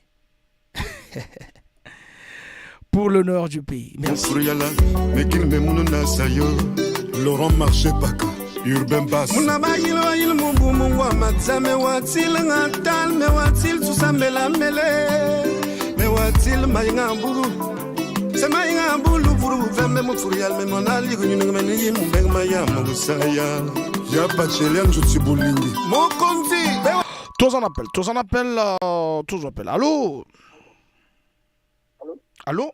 pour l'honneur du pays. Merci. Laurent Marché Paka Urbain Bass. Muna bayil bayil mubu mungwa matsame watil ngatal me watil tusambela mele me watil mayinga buru se mayinga bulu buru vembe mutfurial me monali kunyunga me ni mumbeng maya mugusaya. Ya Pachelia Nzutsi Bolingi. Mokonzi. Tous en appel, tous en appel, tous en appel. Allô? Allô?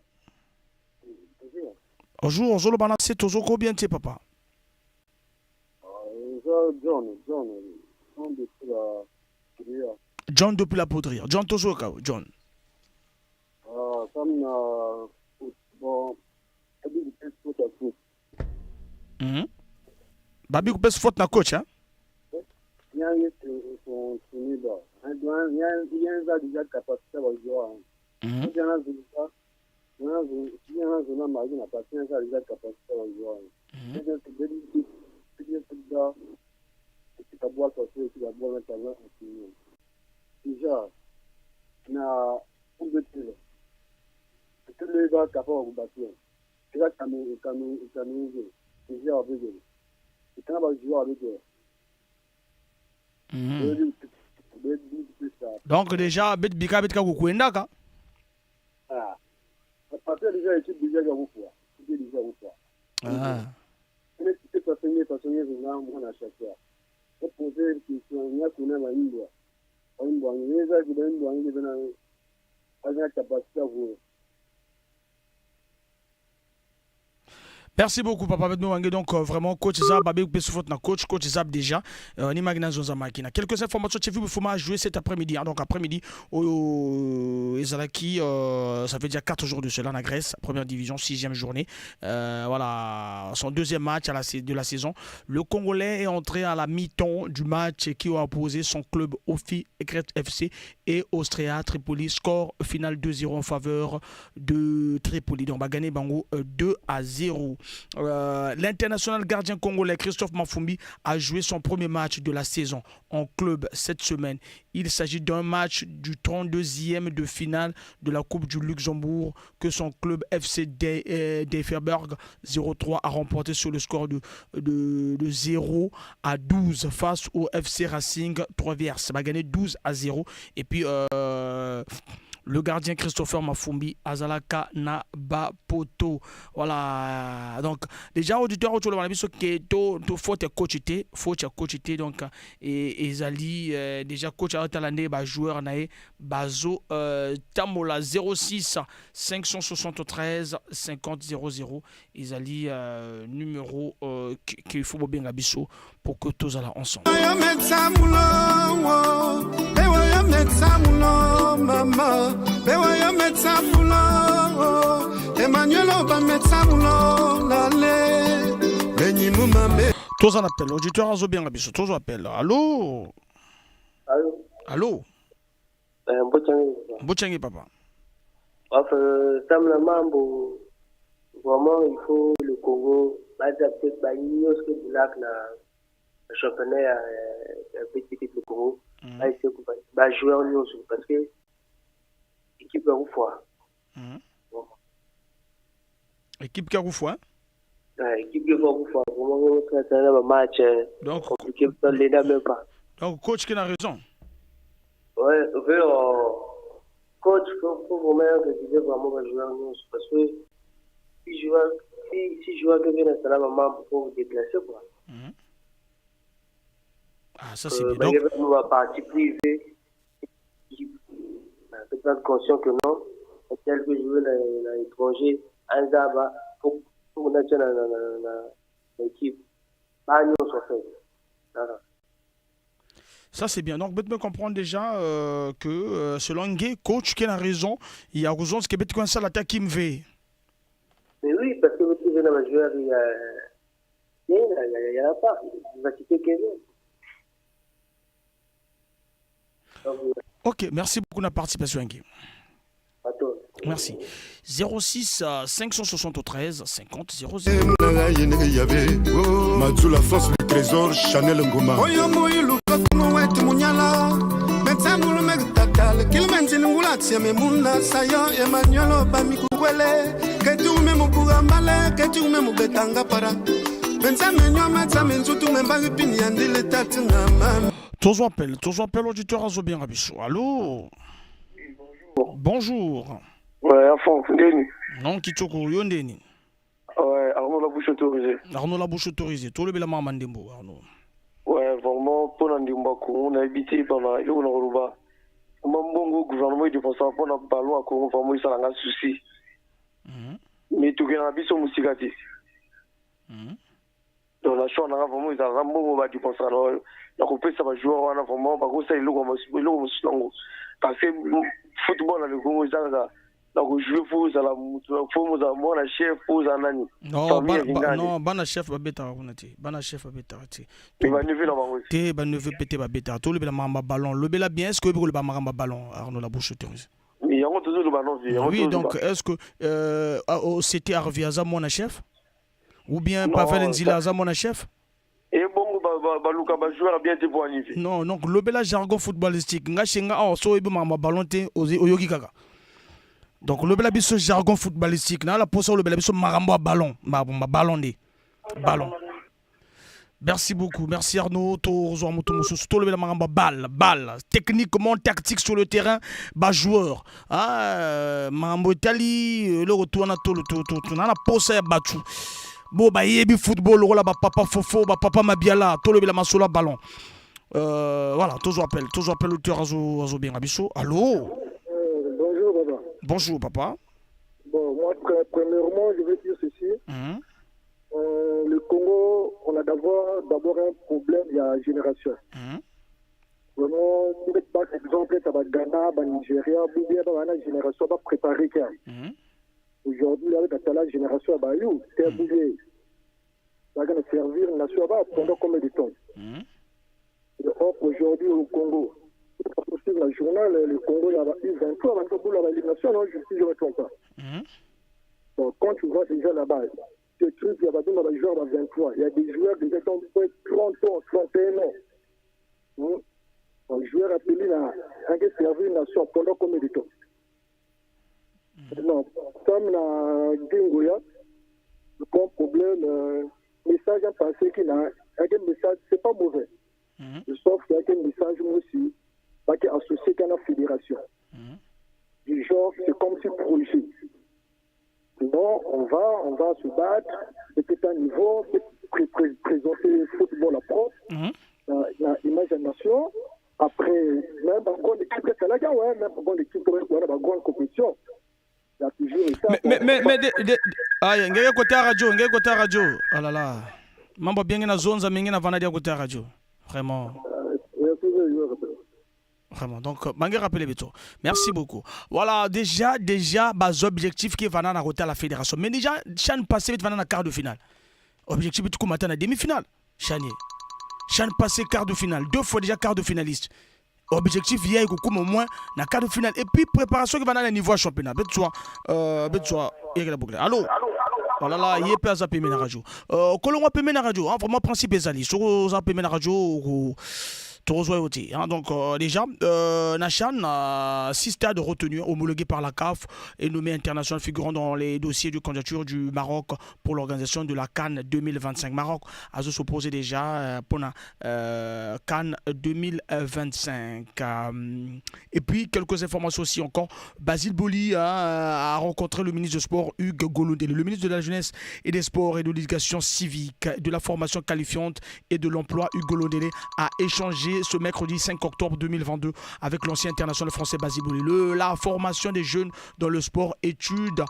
Bonjour, ozoloba na se, tozoko bien te, papa. John, John, John depuis la Poudrière. John depuis la Poudrière. John, tozoyoka John. Ah, comme bon, faute à coach. Babi kopesa faute na coach, hein? Son il y a déjà capacité à jouer. Il y a déjà capacité à jouer. Déjà, na eza Cameroun déjà abegele etanga bajoueur abegele. Donc déjà bet bika bet ka kukwendaka. Ah, parce que déjà équipe déjà ya kufwa, équipe déjà kufwa. Ah. Façon na mwana chasseur. Poser question nya kuna baimbwa. Baimbwa ngeza ki baimbwa ngeza na aza capacité à. Merci beaucoup, papa Bedmo Wange. Donc vraiment coach Zab Babé na coach coach Zab déjà ni magna zonza makina. Quelques informations, tu vu Fuma jouer cet après-midi, hein. Donc après-midi au ezalaki, ça fait déjà 4 jours de cela, en Grèce, première division, 6e journée. Voilà, son deuxième match de la saison. Le Congolais est entré à la mi-temps du match qui a opposé son club Ofi Crete FC et Austria Tripoli. Score final 2-0 en faveur de Tripoli. Donc va gagner Bango 2-0. L'international gardien congolais Christophe Mafumbi a joué son premier match de la saison en club cette semaine. Il s'agit d'un match du 32e de finale de la Coupe du Luxembourg que son club FC Deferberg 03 a remporté sur le score de 0-12 face au FC Racing 3 Ça va gagner 12-0. Et puis le gardien Christopher Mafumbi azalaka na bapoto. Voilà, donc déjà auditeur autour de biso ke to to faute coach te, faute ya coach te. Donc et ezali déjà coach atala nde ba joueur na ye bazo tambola. 06 573 50 00 ezali numéro qu'il faut bobenga biso pour que tozala ensemble. Mama bewa metsamulo Emmanuel oba metsamulo lale benyimumame. Toza na appel, auditeur azobenga biso, tozo appel. Allô? Allô? Allô? Mbochangi. Mbochangi, papa. Enfin, Sam Mambo, vraiment, il faut le Congo, adapter ce que lac na championnat ya petit le Congo, ba joueur nyonso parce que équipe ya kufa. Équipe ya kufa. Équipe ya kufa vraiment, ça ba match donc compliqué, l'aider même pas. Donc coach qui a raison. Ouais, coach faut vraiment réviser vraiment ba joueur nyonso parce que si joueur qui vient installer maman pour vous déplacer quoi. Ah, ça c'est bien. Donc, on va partir privé. Peut-être conscient que non, tel que jouer à l'étranger, un zaba, pour l'équipe. Pas nous, en fait. Voilà. Ça, c'est bien. Donc, peut comprendre déjà que selon Ngué, coach qui a raison, il y a raison, ce qui est ça l'attaque qui me veut. Mais oui, parce que vous trouvez dans la joueur, il y a pas. Il va citer Kevin. Ok, merci beaucoup de la participation, Ngué. Merci. 06 573 50 00. Madzoula France le trésor Chanel Ngoma. Oyo moyiluka kuno munyala metsamulu mekitatale kilimenzini ngulatie memuna sayo emmanuel bamikukwele keti ume mubuga mbale keti ume mubetanga para benzame nywa metsame nzutu membaki pini ya ndile tati na mami. Toujours appel, toujours appel, auditeur azo benga biso. Allô? Bonjour. Bonjour. Ouais, à fond, Ndeni. Non, Kitoko, yo Ndeni. Ouais, Arnaud la bouche autorisée. Arnaud la bouche autorisée. Tout le bela mama ndembo, Arnaud. Ouais, vraiment, pour ndembo Congo, on a habité pendant eloko na koloba. Mbongo gouvernement edépensaka mpona ballon ya Congo, vraiment esalanga souci. Mais tokende na biso mosika te. Donc na choix nanga vraiment ezalaka mbongo badépensaka na kopesa bajoueur wana, vraiment bakosala eloko mosusu nango, parce que football na le Congo eza kaka na kojouer, faut ozala mutu, faut ozala mwana chef, faut ozala nani. Non, non, bana chef babetaka kuna te, bana chef babetaka te. Baneveu na bango. Te, baneveu pe te babetaka. Tolobela makambo ya ballon, lobela bien. Est ce que oyebi koloba makambo ya ballon, Arnaud la bouche autorisée? Yango tozoloba, non? Oui, donc est ce que c'était Harvey aza mwana chef ou bien Pavel Nzila aza mwana chef? Ebongo baluka bajoueur bien te po anive. Non, donc lobela jargon footballistique. Nga shenga awa so oyebi makambo ya ballon te, oyoki kaka. Donc lobela biso jargon footballistique na la posa, olobela biso makambo ya ballon, ma ballon nde ballon. Merci beaucoup, merci Arnaud. Tozwa moto mosusu. Tolobela makambo ya balle, balle, techniquement, tactique sur le terrain, bajoueur, ah, makambo etali eloko tu wana. Na posa ya bato bo bayebi football lokola bapapa Fofo, bapapa Mabiala. Tolobela masolo ya ballon. Voilà, tozwa appel, tozwa appel. Auteur azobenga biso. Allo? Bonjour, papa. Bonjour, papa. Bon, moi, premièrement, je vais dire ceci. Le Congo, on a d'abord un problème, il y a génération. Vraiment, par exemple, tu as Ghana, Nigeria, ou bien la génération va préparer. Aujourd'hui, avec la génération, bah, c'est bougé. Ça va servir une nation pendant combien de temps? Et or, aujourd'hui, au Congo, sur la journal, le Congo, il y a eu 23 avant pour la non, si je ne me trompe pas. Donc, quand tu vois déjà là-bas, ce truc, il y a des joueurs à 23. Il y a des joueurs qui ont 30 ans, 31 ans. Un joueur appelé à servir une nation pendant combien de temps? Non, comme la Dingoya, le grand problème, message a passé qu'il a un message, c'est pas mauvais. Sauf qu'il y a un message aussi qui est associé à la fédération. Du genre, c'est comme si projet. Sinon, on va se battre, c'est un niveau, présenter le football à propre, la image de la nation. Après, même en grande équipe, c'est la ouais, même en grande équipe, on a une grande compétition. Il y a toujours ça. Mais, de, aïe, ngeke côté radio, ngeke côté radio. Oh là là. Mambo bien na zonza mingi na vana dia côté radio. Vraiment. Vraiment. Donc, Mangé rappelé biso. Merci beaucoup. Voilà, déjà, bas objectif qui va dans la à la fédération. Mais déjà, CHAN passé, va dans la quart de finale. Objectif, tout matin, la demi-finale. Chani. CHAN passé quart de finale. Deux fois déjà quart de finaliste. Objectif, il y a au moins la quart de finale. Et puis, préparation qui va dans le niveau championnat. Bet soit, il y a la boucle. Allô? Oh là là, il est pas à na radio. Kolongwa peme na radio, hein, vraiment principe ezali. So za peme na radio tozwa yo te, hein. Donc déjà na CHAN, six stades retenus, homologués par la CAF et nommés international figurant dans les dossiers de candidature du Maroc pour l'organisation de la CAN 2025. Maroc a s'opposé déjà pour la CAN 2025. Et puis quelques informations aussi encore. Basile Boli a rencontré le ministre du Sport Hugues Ngolondele, le ministre de la Jeunesse et des Sports et de l'Éducation civique, de la formation qualifiante et de l'emploi. Hugues Ngolondele a échangé enregistrée ce mercredi 5 octobre 2022 avec l'ancien international français Basile Boli. La formation des jeunes dans le sport étude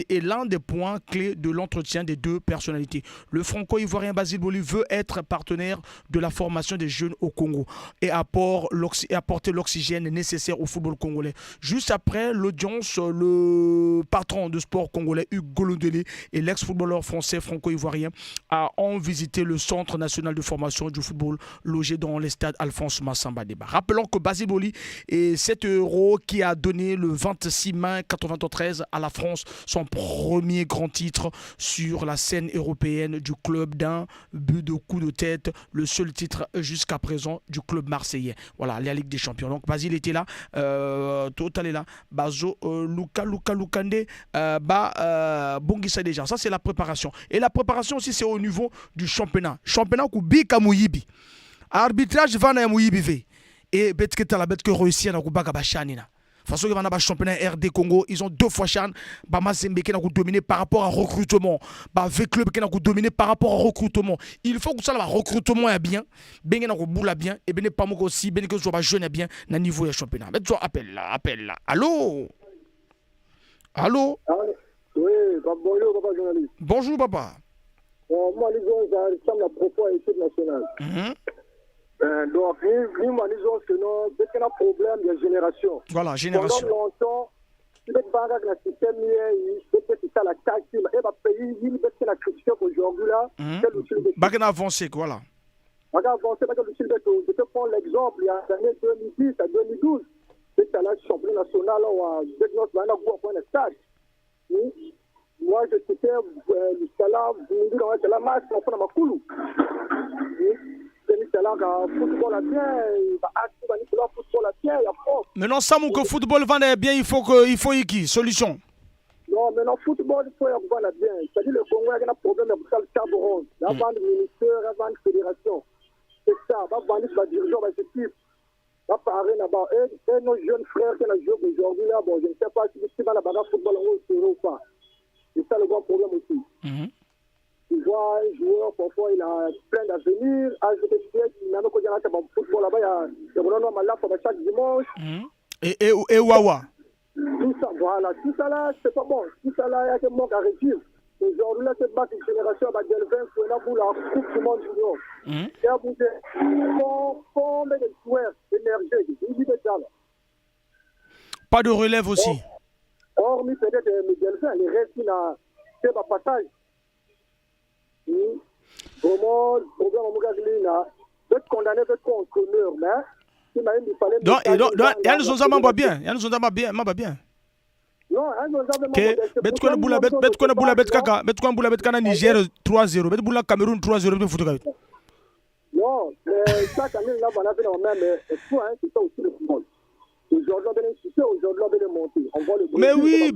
est l'un des points clés de l'entretien des deux personnalités. Le franco-ivoirien Basile Boli veut être partenaire de la formation des jeunes au Congo et apporter l'oxygène nécessaire au football congolais. Juste après l'audience, le patron de sport congolais Hugues Ngolondele et l'ex-footballeur français franco-ivoirien ont visité le Centre national de formation du football logé dans les stades Alphonse Massamba-Débat. Rappelons que Basile Boli est cet héros qui a donné le 26 mai 1993 à la France son premier grand titre sur la scène européenne du club d'un but de coup de tête, le seul titre jusqu'à présent du club marseillais. Voilà, la Ligue des Champions. Donc Basile était là, Total est là, Bazo, Luka, Luka, Lukande, Ba, Bongisa déjà. Ça, c'est la préparation. Et la préparation aussi, c'est au niveau du championnat. Championnat kubika muyibi. Arbitrage vana ya muyibi ve. Et bet que la bet que réussir na kubaka bashani na. Façon que ba championnat RD Congo, ils ont deux fois CHAN, ba Mazembe qui n'a dominé par rapport à recrutement, ba V Club qui n'a dominé par rapport au recrutement. Il faut que ça le recrutement est bien, bien na boula bien et bien pas aussi, bien que soit ba jeune bien na niveau ya championnat. Mais tu appelle là, appelle là. Allô? Allô? Ah, oui, bonjour papa journaliste. Bonjour papa. Bon, moi les gens, ça me propos à l'équipe nationale. Donc, nous, disons que non, dès qu'il y a un problème, il y a génération. Voilà, génération. Pendant longtemps, il y a un système, il y a la tactique, il y a un pays, il y a la critique aujourd'hui là. Bah, avancé, voilà. Avancé, je te prends l'exemple, il y a l'année 2010 à 2012, c'était la championnat national, où il y a un stade. Moi, je citais le Salah, la match, on fait la Makoulou. Maintenant, ça, mon que football va bien, il faut qui solution. Non, maintenant, football, il faut y avoir bien. C'est-à-dire, le Congo, il y a un problème avec le Cameroun. La bande ministère, la bande fédération. C'est ça, la bande la dirigeant, la équipe. La parler là-bas. Et nos jeunes frères qui ont joué aujourd'hui, là, bon, je ne sais pas si c'est la bagarre football ou pas. C'est ça le grand problème aussi. Tu vois, un joueur, parfois, il a plein d'avenir. Même quand il y a un football là-bas, il y a un chaque dimanche. Et Wawa. Tout ça, voilà. Tout ça là, c'est pas bon. Tout ça là, il y a un manque à réduire. Aujourd'hui, là, cette base de génération, Delvin, c'est pour la Coupe du Monde junior. Il y a combien de joueurs émergés? Pas de relève aussi. Hormis peut-être Delvin, les restes, il a fait un passage. Vraiment, le problème, peut condamné, peut être mais il fallait. Donc, il y a nous sommes bien, il y a nous sommes bien, bien. Non, bet ko bula bet ko bula bet kaka, bet ko bula bet kana Niger 3-0, bet bula Cameroun 3-0 bet foot. Non, mais chaque année là on a fait même espoir, c'est ça aussi le football. Aujourd'hui, on est monté. On voit le mais oui,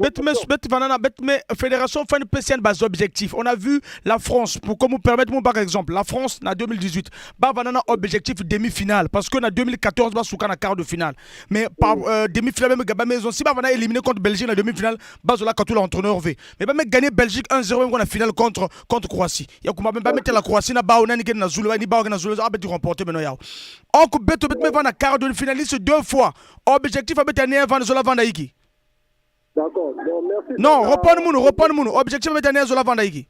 mais fédération fan PCN bas objectif. On a vu la France, pour comme vous permettre mon par exemple, la France en 2018, ba banana objectif demi-finale parce que en 2014 ba souka na quart de finale. Mais par demi-finale même gaba maison si ba vanana éliminé contre Belgique en demi-finale, ba zola quand l'entraîneur V. Mais ba gagner Belgique 1-0 même la finale contre Croatie. Ya kuma même ba mettre la Croatie na ba onani na Zulu ni ba na Zulu a bet remporter maintenant ya. Encore bet bet mais na quart de finaliste deux fois. Objectif à mettre en Zola Vandaiki. D'accord. Bon, merci. Non, reprendre Objectif à mettre Zola Vandaiki.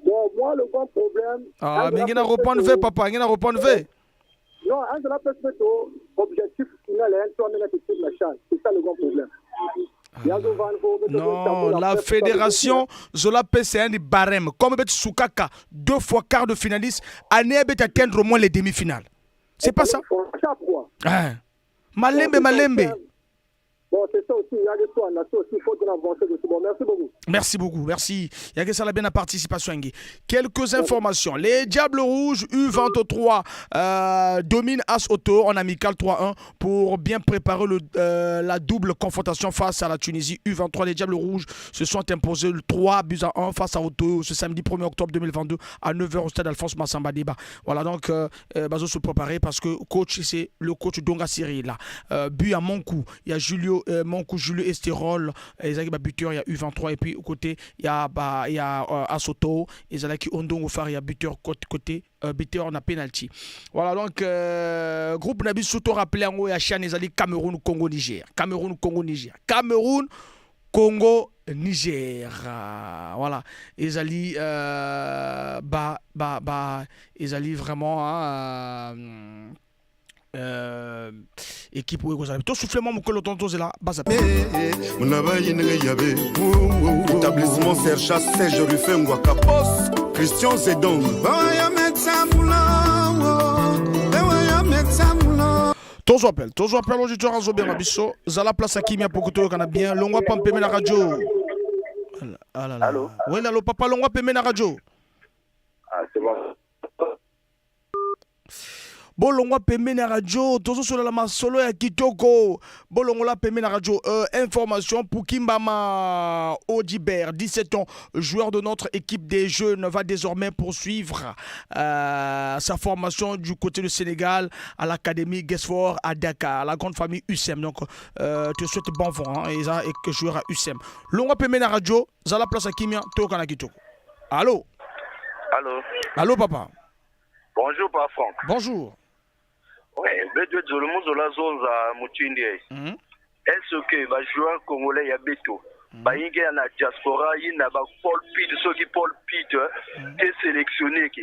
Bon, moi, le grand problème. Ah, mais il y a reprendre fait, papa. Il y a reprendre fait. Non, Angela Pespeto, objectif final est un la chance. C'est ça le grand problème. Non, la fédération Zola PCN barème. Comme Bet Soukaka, deux fois quart de finaliste, année bet atteindre au moins les demi-finales. C'est pas ça? Ah. Malembe, Malembe. Bon, c'est ça aussi, il y a des soins, aussi, il faut qu'on avance dessus. Bon, merci beaucoup. Merci beaucoup, merci. Il y a que ça la bien la participation. Quelques informations. Les Diables Rouges U23 dominent As Auto en amical 3-1 pour bien préparer la double confrontation face à la Tunisie. U23, les Diables Rouges se sont imposés le 3-1 face à Auto ce samedi 1er octobre 2022 à 9h au stade Alphonse Massamba Débat. Voilà, donc Bazo se préparer parce que coach, c'est le coach Donga Siri là. But à Monkou, il y a Julio Julio Monkou Julio Esterol ezalaki ba buteur ya U23. Et puis côté ya ba ya Asoto, ezalaki Ondongo Far ya buteur côté buteur na penalty. Voilà, donc groupe na biso, to rappeler yango, ya CHAN ezali Cameroun, Congo, Niger, Cameroun, Congo, Niger, Cameroun, Congo, Niger. Voilà, ezali ba ba ba ezali vraiment, hein, équipe oyo ekozala to soufflement mokolo tozela baza. Établissement Sercha Serge Ruffin Ngwaka Boss Christian Zedong. Bawaya metsamulongo, ewaya metsamulongo. Tozwa appel, tozwa appel. Auditeur azobenga biso, zala place akimia po toyokana bien. Longwa pa pembeni na radio. Ah là là. Allô? Oui, allô papa, longwa pembeni na radio. Ah, c'est bon. Bolongwa pembeni ya radio, tozosolola masolo ya kitoko. Bolongola pembeni na radio. Information pour Kimbama Odibert, 17 ans, joueur de notre équipe des jeunes, va désormais poursuivre sa formation du côté du Sénégal, à l'académie Gesfort à Dakar, la grande famille USM. Donc te souhaite bon vent, hein, et que joueur à USM. Longwa pembeni na radio, zala place à kimia, toyokana kitoko. Allô? Allô? Allô papa. Bonjour, Pa Franck. Bonjour. Oui, beto zolo mozola zonza mutindi. Est-ce que ba joueur congolais ya beto bayingi na diaspora yi na ba Paul Pitt, soki Paul Pitt te sélectionné ke,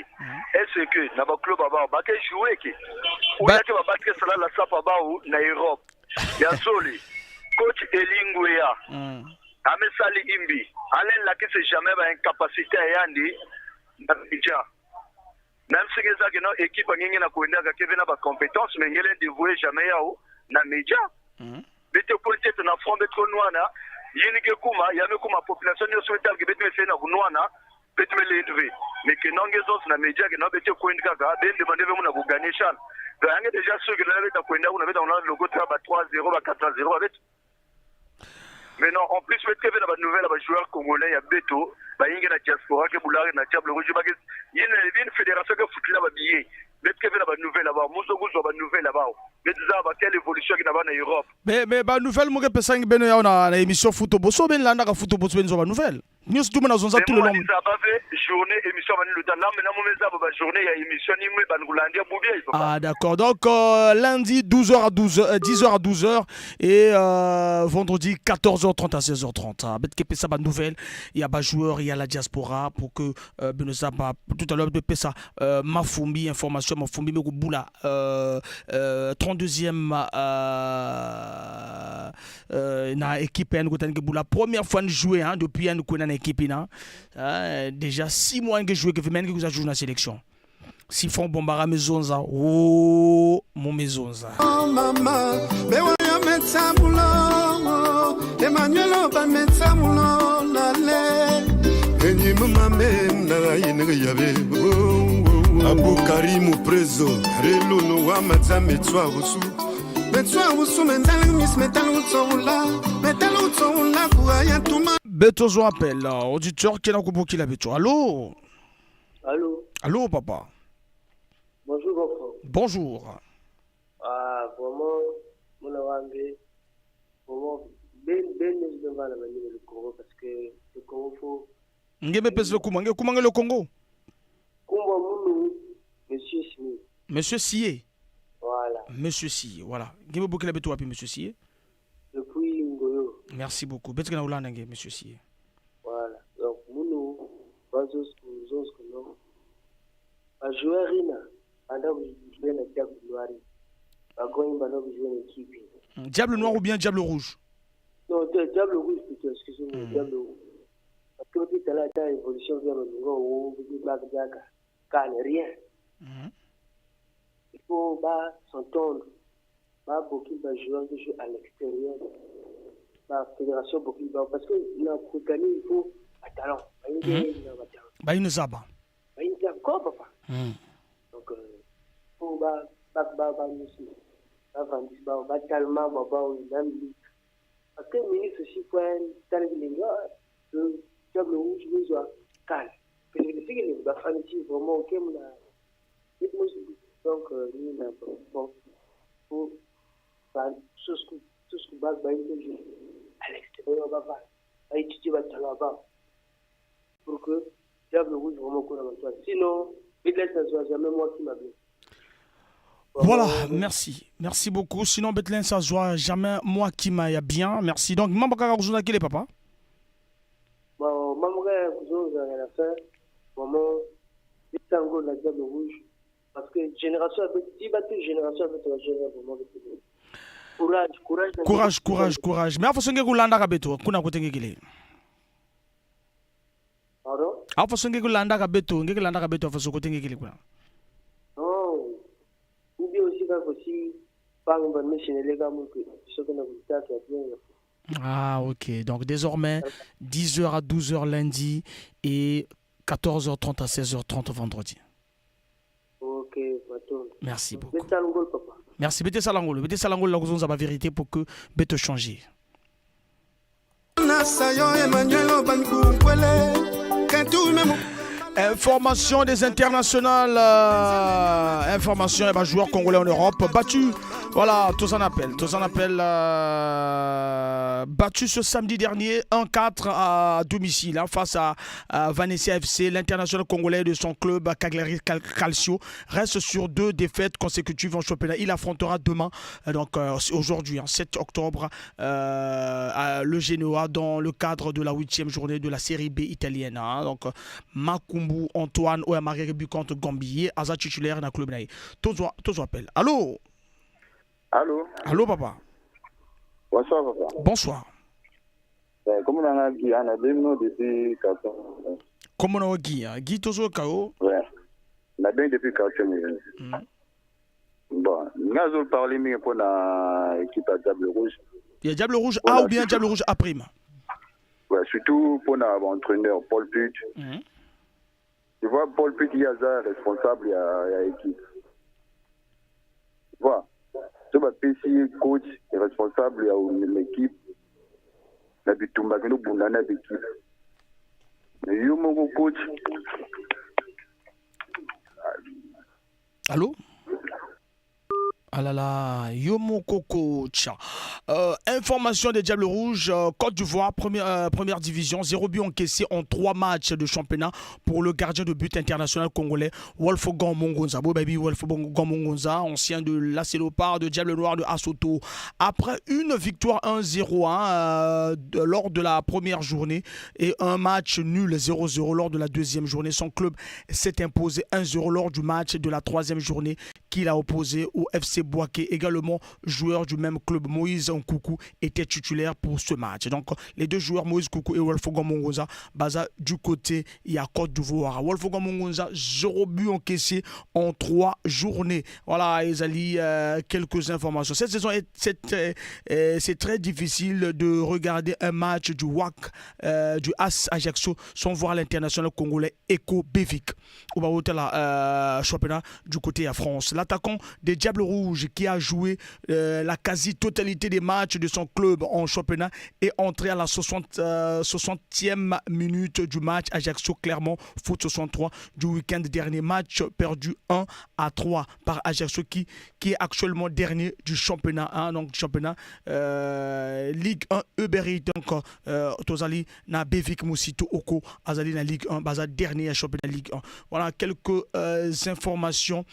est-ce que na ba club ba ba ke jouer ke oyaki ba battre sala la sapa bao na Europe ya soli? Coach Elingweya amesali imbi alain lakisi jamais ba incapacité ya yandi na média, même soki ezaki no équipe angenge na koendaka keve na bacompétence, mais ngele dévoué jamais yao na média. Bete koli tete na front bete konwana yini ke kuma yame kuma population nyonso etalke bete mefei na kunwana bete melendve, mais ke nonge zonse na média ke no bete kwendi kaka bendemande ve muna koganye CHAN. Donc yange déjà sûr ke na beta kwenda kuna beta kuna lokota ba 3-0, ba 4-0 babeta. Mais non, en plus bete ve na banouvelle ya bajoueur congolais ya beto bayingi na diaspora ke bulare na Diable Rouge bake yine yine fédération ke futila babillet, bete ke ve na banouvelle bao muso kuzwa banouvelle bao bete za ba quelle évolution ke na bana Europe. Mais ba nouvelle moko epesangi beno yao na émission Foot Boso, ben landaka Foot Boso, ben zo ba nouvelle nyonso tuma na zonza tout le long. Bave journée émission bani luta lambe na mumeza ba journée ya émission ni mwe bangulandia bubia. Ah d'accord. Donc lundi 12h à 12h, 10h à 12h et vendredi 14h30 à 16h30. Ah, bet ke pesa ba nouvelle, il y a ba joueur, il y a la diaspora pour que beno ba tout à l'heure de pesa Mafumbi information Mafumbi me bula 32e na équipe ya Nkotani bula, première fois de jouer, hein, depuis un na équipe na déjà 6 mois que jouer que même que vous joué na sélection. Sifon Bombara Mezonza, oh mon Mezonza. Oh mama, bewaya metsamulongo, Emmanuel ba metsamulo nale. Enyi mame na yinga yabe. Abu Karimu Prezo Reluno wa madza metswa usu. Metswa usu mendala mis metal utsoula, metal utsoula kuaya tuma. Beto zo appel, auditeur qui est dans la beto. Allô? Allô? Allô papa. Bonjour, mon frère. Bonjour. Ah, vraiment, mon wange, vraiment, ben, ben, nous devons la manière le Congo parce que le Congo faut. Ngebe pese kuma, nge kuma le Congo. Kumba Mounou, Monsieur Smith. Monsieur Sié. Voilà. Monsieur Sié, voilà. Ngebe bokela beto wapi, Monsieur Sié? Depuis Ngoyo. Merci beaucoup. Beto na ulanda nge, Monsieur Sié. Voilà. Donc, Mounou, bazos, zos, non. Ba joueur ina, banda jouer na Diable Noir. Ba goyin banda jouer na équipe. Diable Noir ou bien Diable Rouge? Non, Diable Rouge plutôt, excusez-moi, Diable Rouge. Parce que tout à l'heure, la évolution vient de nous, rien. Il faut bah, s'entendre. Bah, beaucoup de joueurs qui jouent à l'extérieur. Bah, fédération beaucoup bah, parce que pour gagner, il faut un talent. Bah, il y a un talent. Bah, une zaba. Bah, une zaba, quoi, papa? Donc, faut bah, bah, bah, bah, nous aussi. Bah, bah, bah, tellement, bah, bah, même lui. Parce que le ministre aussi, faut un talent, les gars, le Diable Rouge, nous, calme. Parce que le bah, vraiment, ok, mon donc, nous, bon, faut, bah, chose que Tous base bayi jouer à l'extérieur, ba va étudier ba talent ba pour que Diable Rouge vraiment qu'on a. Sinon, Bidles ne soit jamais moi qui m'a bien. Voilà, merci. Merci beaucoup. Sinon, Bethléem, ça se voit jamais moi qui m'a bien. Merci. Donc, Mambo Kaka Kuzuna, quel est papa? Bon, Mambo Kaka Kuzuna, à la fin, vraiment, c'est un goal la Diable Rouge. Parce que génération avec 10 battus, génération avec la génération, vraiment, courage, courage. Courage, courage, courage. Mais afa songe kulanda kabeto, kuna kotenge kile. Pardon? Afa songe kulanda kabeto, ngeke landa kabeto afa sokotenge kile kuna. Non. Ou bien aussi kaka aussi bang ba mission les gars ce que nous bien. Ah ok, donc désormais 10h à 12h lundi et 14h30 à 16h30 vendredi. Ok, baton. Merci beaucoup. Papa. Merci. Bete Salangolo. Bete Salangolo, la raison la vérité pour que Beto change. Information des internationales, information, eh ben, joueur congolais en Europe, battu, voilà, tous en appel, battu ce samedi dernier, 1-4 à domicile, hein, face à Vanessa FC, l'international congolais de son club Cagliari Calcio reste sur 2 défaites consécutives en championnat. Il affrontera demain, donc aujourd'hui, hein, 7 octobre, le Genoa dans le cadre de la 8e journée de la Série B italienne. Hein, donc, Makumbu Antoine oyo marqué but contre Gambie, aza titulaire na club na ye. Tozo appel. Allô? Allô? Allô papa. Bonsoir papa. Bonsoir. Comment on a Guy, on a depuis Carton. Comment on a Guy, hein? Guy tozo kao? Ouais. On a bien depuis Carton. Bon, nous avons parlé mais pour l'équipe à Diable Rouge. Il y a Diable Rouge A ou bien Diable Rouge A prime. Ouais, surtout pour l'entraîneur Paul Put. Tu vois, Paul Put, il y a ça responsable, il y a équipe. Tu vois, tu vois, PC, coach, est responsable, il y a l'équipe. La bitumba, nous, bundana, l'équipe. Mais yo, mon coach. Allô? Ah là là, Yomoko coach. Information des Diables Rouges, Côte d'Ivoire, première division, 0 but encaissé en 3 matchs de championnat pour le gardien de but international congolais Wolfgang Mongonza. Bon, baby, Wolfgang Mongonza, ancien de l'AC Léopard, de Diable Noir de Asoto. Après une victoire 1-0 hein, lors de la première journée et un match nul 0-0 lors de la deuxième journée, son club s'est imposé 1-0 lors du match de la troisième journée qu'il a opposé au FC Bouaké, également joueur du même club. Moïse Nkoukou était titulaire pour ce match. Donc les deux joueurs, Moïse Nkoukou et Wolfgang Mongonza, baza du côté il y a Côte d'Ivoire. Wolfgang Mongonza, 0 but encaissé en 3 journées. Voilà, Ezali, quelques informations. Cette saison, c'est très difficile de regarder un match du WAC, du AS Ajaccio, sans voir l'international congolais Eko Bevik. Au championnat du côté à France. L'attaquant des Diables Rouges qui a joué la quasi-totalité des matchs de son club en championnat est entré à la 60e minute du match Ajaccio Clermont Foot 63 du week-end dernier. Match perdu 1-3 par Ajaccio qui est actuellement dernier du championnat, hein, donc championnat Ligue 1 Uber. Donc Tozali na Bevik Mosito Oko Azali na Ligue 1 baza dernier championnat Ligue 1. Voilà quelques informations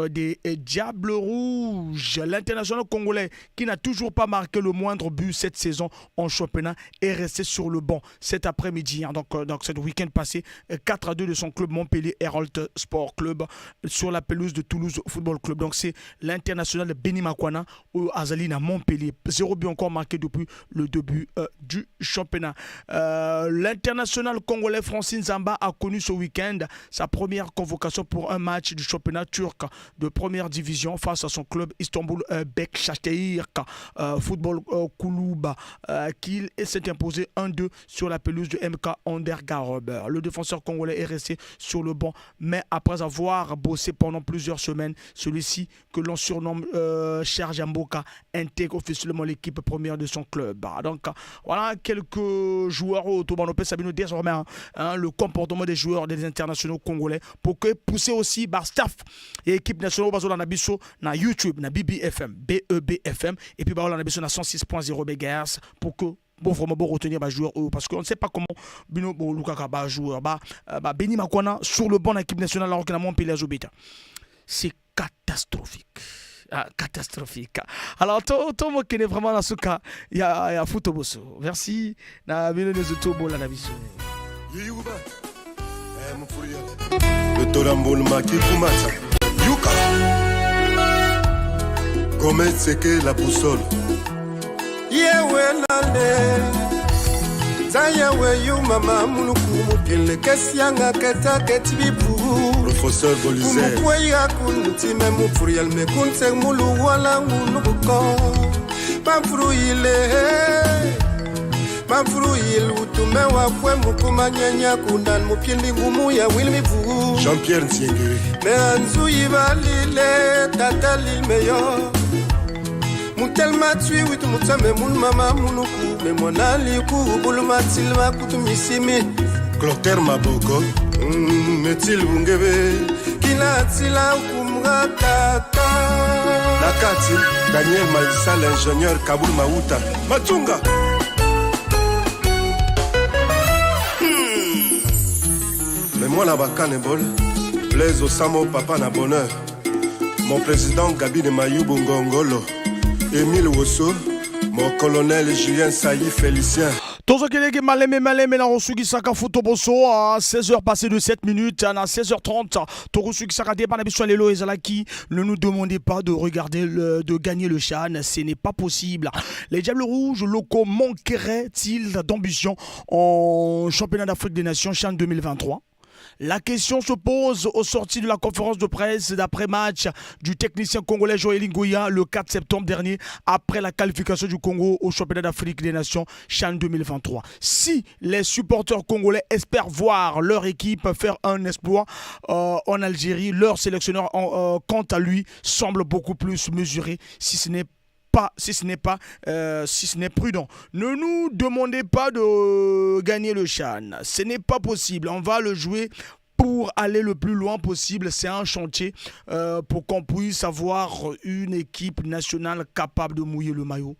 des Diables Rouges. L'international congolais qui n'a toujours pas marqué le moindre but cette saison en championnat est resté sur le banc cet après-midi. Hein, donc ce week-end passé, 4-2 de son club Montpellier Hérault Sport Club sur la pelouse de Toulouse Football Club. Donc c'est l'international Benny Makwana au Azali à Montpellier. 0 but encore marqué depuis le début du championnat. L'international congolais Francine Zamba a connu ce week-end sa première convocation pour un match du championnat turc de première division face à son club Istanbul Beşiktaş Football Club qui s'est imposé 1-2 sur la pelouse de MK Ondergarober. Le défenseur congolais est resté sur le banc, mais après avoir bossé pendant plusieurs semaines, celui-ci que l'on surnomme Serge Mboka intègre officiellement l'équipe première de son club. Donc voilà quelques joueurs au Tobanopé Sabino désormais hein, le comportement des joueurs des internationaux congolais pour que pousser aussi bar staff et équipe nationale bazo na biso na YouTube. YouTube na BBFM, BEBFM et puis baolanda biso na 106.0 MHz pour que bon vraiment bon retenir ba joueur oyo parce qu'on ne sait pas comment bino bon lukaka ba joueur ba ba Beni Makwana sur le banc équipe nationale alors que na Montpellier azobeta. C'est catastrophique. Ah, catastrophique. Alors, to to mokene vraiment na suka ya Foot Boso. Merci na bino nyonso to bolanda biso. Yiyuba. Eh, mufuriya. Tola mbuluma kikumata. Yuka. Gomez Seke la boussole. Yewe nande Zayewe yu mama muluku mupile kesianga keta ketibipu. Professeur Bolizer. Kumukweya kunutime mufuriel me kunse mulu wala nguluko. Pamfuruyile Pamfuruyile utume wakwe mukumanyenya kundan mupili ngumu ya wilmivu. Jean-Pierre Ntiengere. Me anzu yibalile tata lilmeyo. Mutelma tui witu mutame mun mama munuku me mwana liku buluma tilma kutu misimi. Clotaire Maboko. Metil Bungebe. Kila tila kumra tata. Nakati Daniel Maïssa l'ingénieur Kaboul Maouta. Matunga. Mais moi là-bas, Canebol, Blaise Osamo, papa na bonheur. Mon président Gabi de Mayubu Ngongolo. Émile Wosso, mon colonel Julien Saï Félicien. Tozokeleke maleme maleme na rosukisaka Foot Boso à 16h passé de 7 minutes à 16h30. Torosukisaka débat na biso lelo ezalaki. Ne nous demandez pas de regarder le, de gagner le CHAN, ce n'est pas possible. Les Diables Rouges locaux manqueraient-ils d'ambition en championnat d'Afrique des Nations CHAN 2023? La question se pose au sorti de la conférence de presse d'après-match du technicien congolais Joël Ngoya le 4 septembre dernier après la qualification du Congo au championnat d'Afrique des Nations CHAN 2023. Si les supporters congolais espèrent voir leur équipe faire un exploit en Algérie, leur sélectionneur quant à lui semble beaucoup plus mesuré, si ce n'est pas, si ce n'est pas, si ce n'est prudent. Ne nous demandez pas de gagner le CHAN. Ce n'est pas possible. On va le jouer pour aller le plus loin possible. C'est un chantier pour qu'on puisse avoir une équipe nationale capable de mouiller le maillot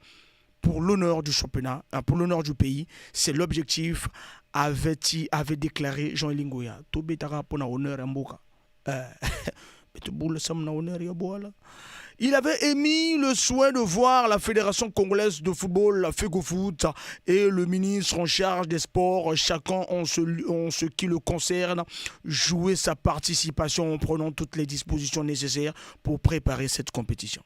pour l'honneur du championnat, hein, pour l'honneur du pays. C'est l'objectif, avait déclaré Jean-Élie Ngoya. Tobetaka pona honneur ya mboka. Il avait émis le souhait de voir la Fédération congolaise de football, la FECOFOOT, et le ministre en charge des sports, chacun en ce qui le concerne, jouer sa participation en prenant toutes les dispositions nécessaires pour préparer cette compétition.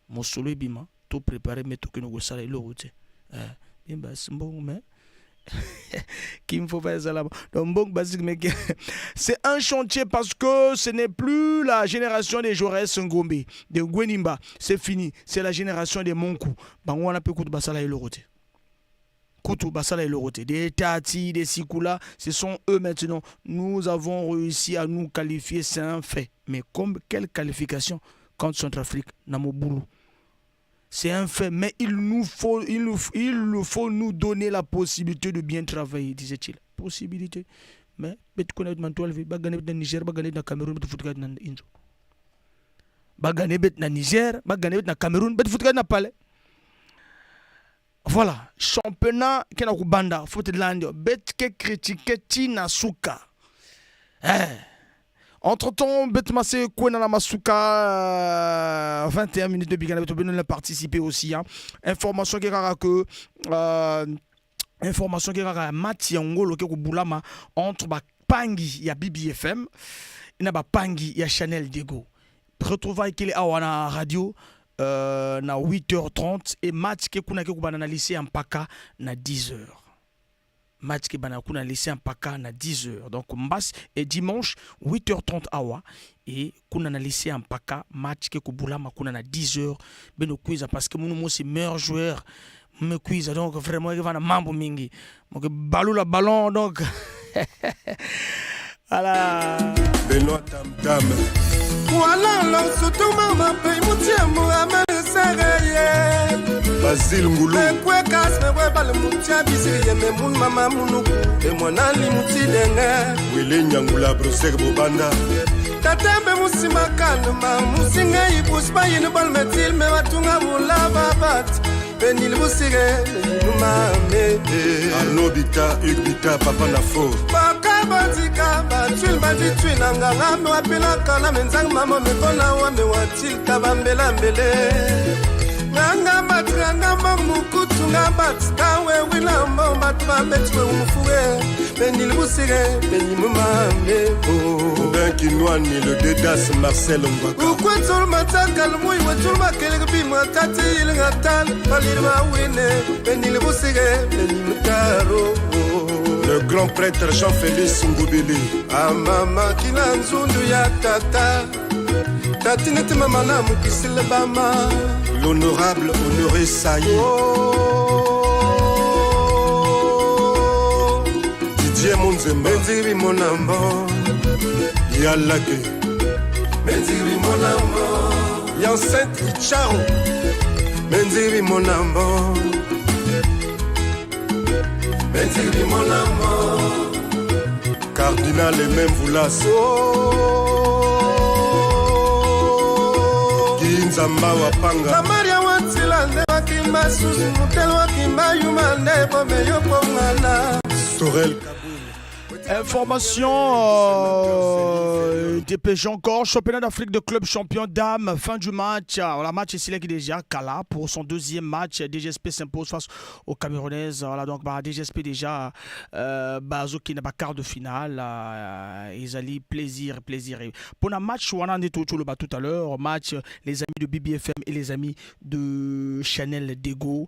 Mosolo bima, tout préparé, mais tout que nous avons le route. Mais qu'il me faut faire ça là-bas. Donc, bon, basique, mais c'est un chantier parce que ce n'est plus la génération des Jaurès Ngombe, de Gwenimba. C'est fini. C'est la génération des Monkou. Bango on a peu de basala et le roté. Koutou basala et le roté. Des Tati, des Sikula, ce sont eux maintenant. Nous avons réussi à nous qualifier, c'est un fait. Mais comme quelle qualification contre Centrafrique, Namoboulou? C'est un fait, mais il nous faut nous donner la possibilité de bien travailler, disait-il. Possibilité. Mais, peut-être qu'on a dit, Niger, Cameroun, Niger, Cameroun, Palais. Voilà, championnat Kenakubanda, foot de l'Inde, bête que critiquer Tina Souka. Entre-temps, Betmassé Kouena Masuka, 21 minutes de Bigana, Beto participer aussi. Hein. Information qui est que information qui est Matiango loke Bulama entre ba Pangi ya BBFM et na ba Pangi ya Chanel Diego. Retrouvailles qu'il est à na radio na 8h30 et match qui kuna ke kubana na lycée Mpaka na 10h. Match qui bana kuna lycée Mpaka na 10h. Donc mbas et dimanche 8h30 awa et kuna na lycée Mpaka match qui kubulama kuna na 10h beno quiz parce que mon c'est meilleur joueur me quiz donc vraiment il va na mambo mingi. Donc balou la ballon donc voilà. Benoît Tam Tam. Voilà l'on mama paye mutiamu amele sereye. Basile Ngoulou. Mekwe kas mekwe bale mutia bisiriye me mun mama munuku. E mwana li muti denge. Wile Nyangula Brosek Bobanda. Tatambe musima kalma musinga ibusba yini balmetil me batunga mulaba bat benil busige benilumame Arnaud Bita, Hugues Bita, Papa Nafo. Baka bandika batwile banditwilanga ngame wapilaka na menzanga mama mekona wame watilka bambelambele nganga batikanga mamukutu nga batika wewilambo bato babetiwe umufuwe benili busige benimumambe Ben Kinwani, le Dedas Marcel Ngwaka. Ukwetsul matakal muy wetul makelek bima tati ilnga tal balirma wine benili busige benimutaro. Le grand prêtre Jean-Félix Ngoubili. Amama kina nzundu ya tata tati neti mama na mukisile bama. L'honorable Honoré Saï. Oh. Didier Monzemba. Benziri monambo. Yalake. Benziri monambo. Yansent Icharo. Benziri monambo. Benziri monambo. Cardinal et même Voulas. Oh. Kinzamba Wapanga. Samaria watila nde wakimba susu mutelo wakimba yuma nde bome yo pongana. Sorel. Information DPG encore, championnat d'Afrique de club champion dames, fin du match. Voilà, match ici qui déjà Kala pour son deuxième match. DGSP s'impose face aux Camerounaises. Voilà, donc bah, DGSP déjà Bazo qui n'a pas quart de finale. Ils plaisir, plaisir. Pour un match, on en est tout tout à l'heure. Match, les amis de BBFM et les amis de Chanel Dego.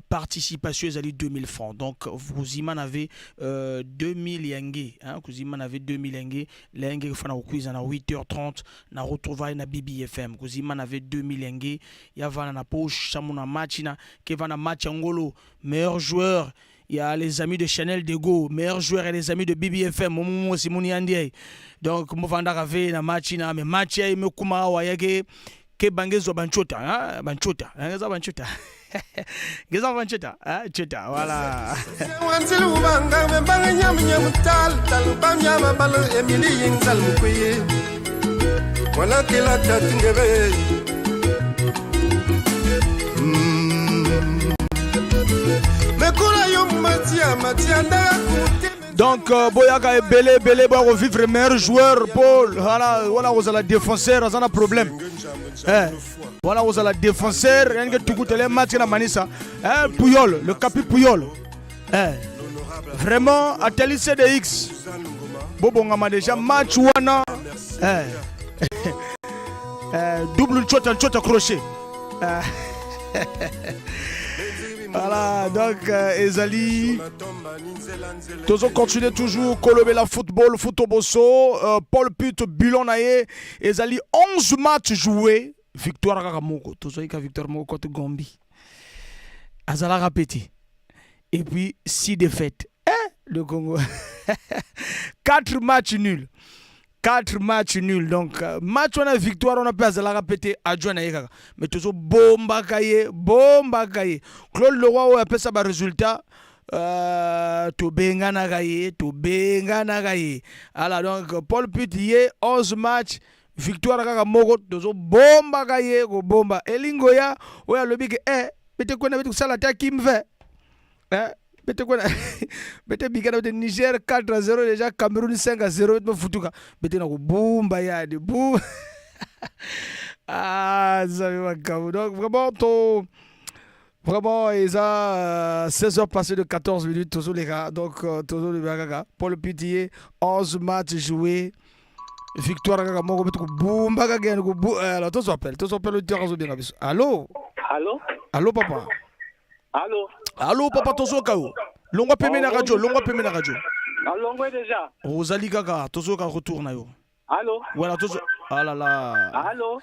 Participation, ils allaient 2000 francs. Donc, vous y en avez 2000 yenge. Hein, vous y en avez 2000 yenge. Lenge fana quiz na 8h30 na retrouvaille na BBFM. Vous y en avez 2000 yenge. Ya vana na poche, samuna match na ke vana match angolo, meilleur joueur. Il y a les amis de Chanel Dego, meilleur joueur et les amis de BBFM. Momo Simoni Andie. Donc, mo vanda na match na mais match ya me kuma wa yake ke bangezo banchota, hein, banchota, hein, banchota. Ngeza banchota, hein, chota, voilà. Wanzili ubanga me banga nyam nyam tal tal bam nyam bal Emily yinzal mukuye. Wala kila tatingebe. Mekula yo matia matia ndaka kute. Donc, Boyaka est belé, belé, bon, revivre meilleur joueur, Paul. Voilà, voilà, vous avez défenseur, vous avez un problème. Eh, voilà, vous avez défenseur, rien que tout les matchs la Manissa. Eh, Puyol, le Capi Puyol. Eh, vraiment, Ateli CDX. Bobo ngama déjà match wana. Eh. Eh, double chota, chota crochet. Eh. Voilà, donc Ezali, toujours continuer toujours Kolobela football, footboso, Paul Put, bilan na ye, Ezali 11 matchs joués, victoire kaka moko, toujours ka victoire moko contre Gambie. Azala répété. Et puis 6 défaites. Eh, le Congo. 4 matchs nuls. 4 matchs nuls. Donc, match on a victoire, on a pas à la répéter adjoint na ye kaka. Mais toujours bomba kaye, bomba kaye. Claude Leroy oyo apesa ba résultat. Tobenganaka ye, tobenganaka ye. Alors donc Paul Put ye 11 matchs, victoire kaka moko, tozo bombaka ye kobomba. Elingo ya oyo alobi ke bete kwena bete kusala ta kimve. Bete kwena bete bikana bete Niger 4-0 déjà, Cameroun 5-0 bete futuka. Bete na kobumba ya de bu. Ah, ça va makambo. Donc vraiment to vraiment, ils ont 16h passées de 14 minutes, toujours les gars. Donc, toujours les gars. Paul Pitié, 11 matchs joués. Victoire, kaka moko, betu bumba kaka yani kubu. Alors, tous appellent, tous appellent le tir bien. Allô? Allô? Allô, papa? Allô? Allô, papa, tozo kao. Longwa peme na radio, longwa peme na radio. Longwa déjà. Rosalie kaka, tozo ka retour na yo. Allô? Voilà, tozo. Ah là là. Allô?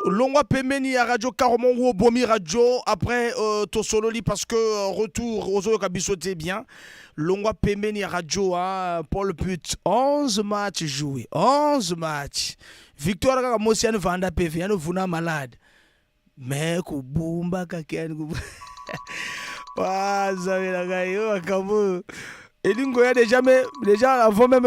Longwa pemeni ya radio carrément ou bomi radio après tosololi parce que retour ozo kabisote bien. Longwa pemeni ya radio, hein, Paul Put 11 matchs joués, 11 matchs. Victoire kaka mosi yani vanda PV yani vuna malade. Mais ko bumba kaka yani ko. Wa zabela ngai yo makambo. Elingo ya déjà mais déjà avant même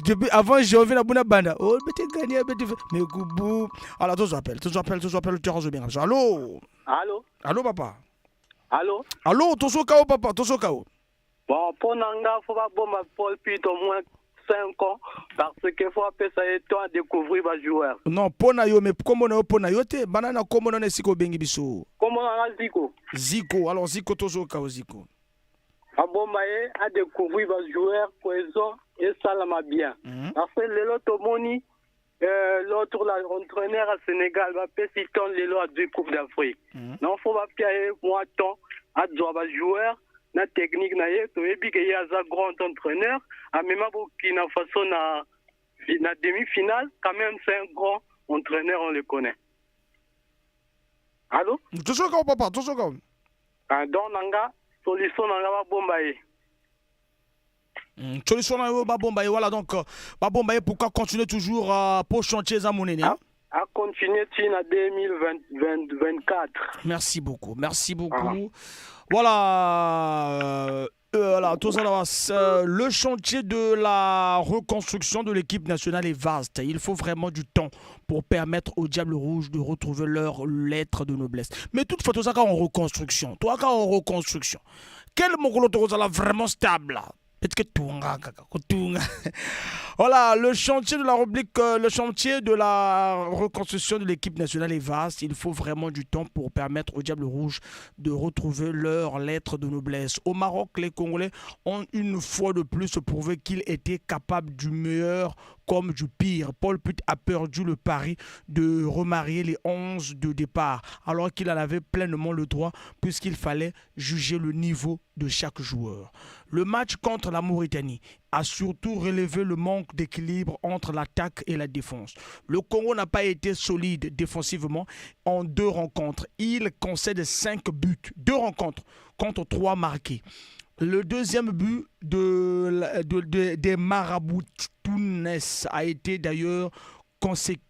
depuis avant janvier na buna banda. Oh bete gagner bete mais kubu. Alors tous appelle, tous appelle, tous appelle tu bien. Allô. Allô. Allô papa. Allô. Allô, tozo kao papa, tozo kao. Bon, pour nanga faut pas bomba Paul Pitt au moins 5 ans parce que faut appeler ça temps à découvrir ba joueur. Non, pona yo mais kombo na yo pona yo te bana na kombo na esika obengi biso. Kombo na Ziko. Ziko, alors Ziko tozo kao Ziko. Abomba ye a découvrir ba joueur cohésion esalama bien. Parce que lelo tomoni l'autre là, entraîneur à Sénégal bapesi temps lelo azwi Coupe d'Afrique. Donc faut bapia ye mwa temps azwa ba joueur na technique na ye. Toyebi ke ye aza grand entraîneur, amema Burkina Faso na demi-finale. Quand même, c'est un grand entraîneur, on le connaît. Allô? Tozo kao papa, tozo kao. Ah, donc nanga solution nanga babomba ye. Solution na yo babomba ye, voilà. Donc babomba ye, pourquoi continuer toujours pour chantier eza monene, hein? A continuer ti na 2024. Merci beaucoup, merci beaucoup. Voilà, voilà, tout ça là, le chantier de la reconstruction de l'équipe nationale est vaste. Il faut vraiment du temps pour permettre aux Diables Rouges de retrouver leur lettre de noblesse. Mais toutefois, tout ça en reconstruction. Toi, en reconstruction. Quel mokolo là vraiment stable là? Peut-être que tunga kaka, kotunga. Voilà, le chantier de la rubrique, le chantier de la reconstruction de l'équipe nationale est vaste. Il faut vraiment du temps pour permettre aux Diables Rouges de retrouver leur lettre de noblesse. Au Maroc, les Congolais ont une fois de plus prouvé qu'ils étaient capables du meilleur comme du pire. Paul Put a perdu le pari de remarier les 11 de départ, alors qu'il en avait pleinement le droit puisqu'il fallait juger le niveau de chaque joueur. Le match contre la Mauritanie a surtout relevé le manque d'équilibre entre l'attaque et la défense. Le Congo n'a pas été solide défensivement en deux rencontres. Il concède 5 buts, deux rencontres contre 3 marqués. Le deuxième but des Marabouts a été d'ailleurs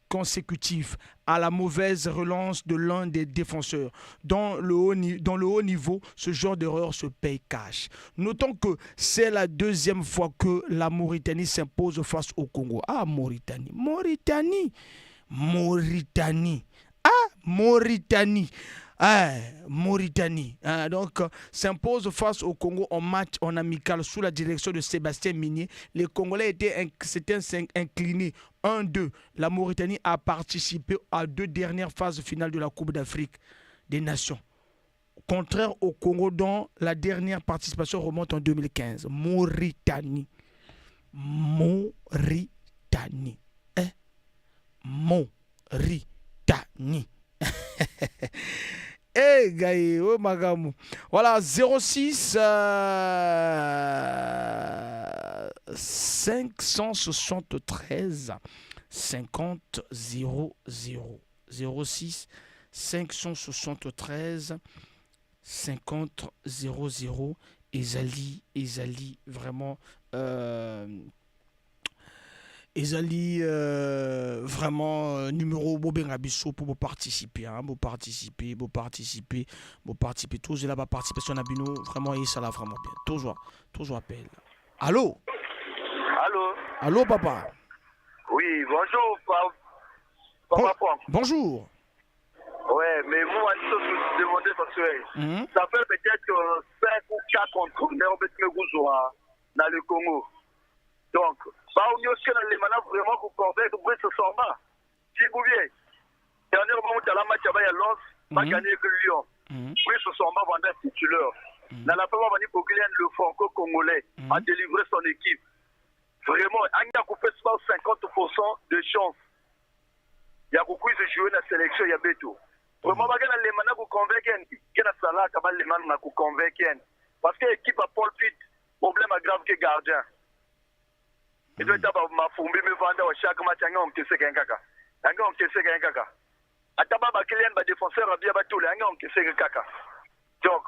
consécutif à la mauvaise relance de l'un des défenseurs. Dans le haut niveau, ce genre d'erreur se paye cash. Notons que c'est la deuxième fois que la Mauritanie s'impose face au Congo. Ah, Mauritanie, Mauritanie, Mauritanie. Ah, Mauritanie. Ah, Mauritanie. Ah, donc, s'impose face au Congo en match en amical sous la direction de Sébastien Migné. Les Congolais s'étaient inclinés 1-2. La Mauritanie a participé à deux dernières phases finales de la Coupe d'Afrique des Nations. Contraire au Congo dont la dernière participation remonte en 2015. Mauritanie. Mauritanie. Eh? Mauritanie. Eh, gars, oh, magamu. Voilà, 06 573 50 00 06 573 50 00. Ezali, Ezali, vraiment. Ezali vraiment numéro bobenga biso pour participer, hein, pour participer, pour participer, pour participer. Tous là participation na bino vraiment et ça là vraiment bien. Toujours, toujours appel. Allô? Allô? Allô papa. Oui, bonjour papa. Bon, Franck. Bonjour. Ouais, mais moi, je suis demandé parce que ça fait peut-être 5 ou 4 entraîneurs dans le Congo. Donc, bah, on est maintenant vraiment pour convaincre Brice Samba. Si vous voulez, dernièrement, on a la match à Lens, va gagner que Lyon. Brice Samba va être titulaire. Dans la première année, pour le franco-congolais a délivré son équipe. Vraiment, il a coupé 50% de chance. Il y a beaucoup de jouer dans la sélection, il y a Beto. Vraiment, il y a convaincre, il y a Salah, il y a convaincre. Parce que l'équipe a Paul Pitt, problème grave que gardien. Et doit être mafumbi me vanda chaque match anga encaissé gain kaka. Anga encaissé gain kaka. Ata ba ba client ba défenseur bien ba tout anga encaissé kaka. Donc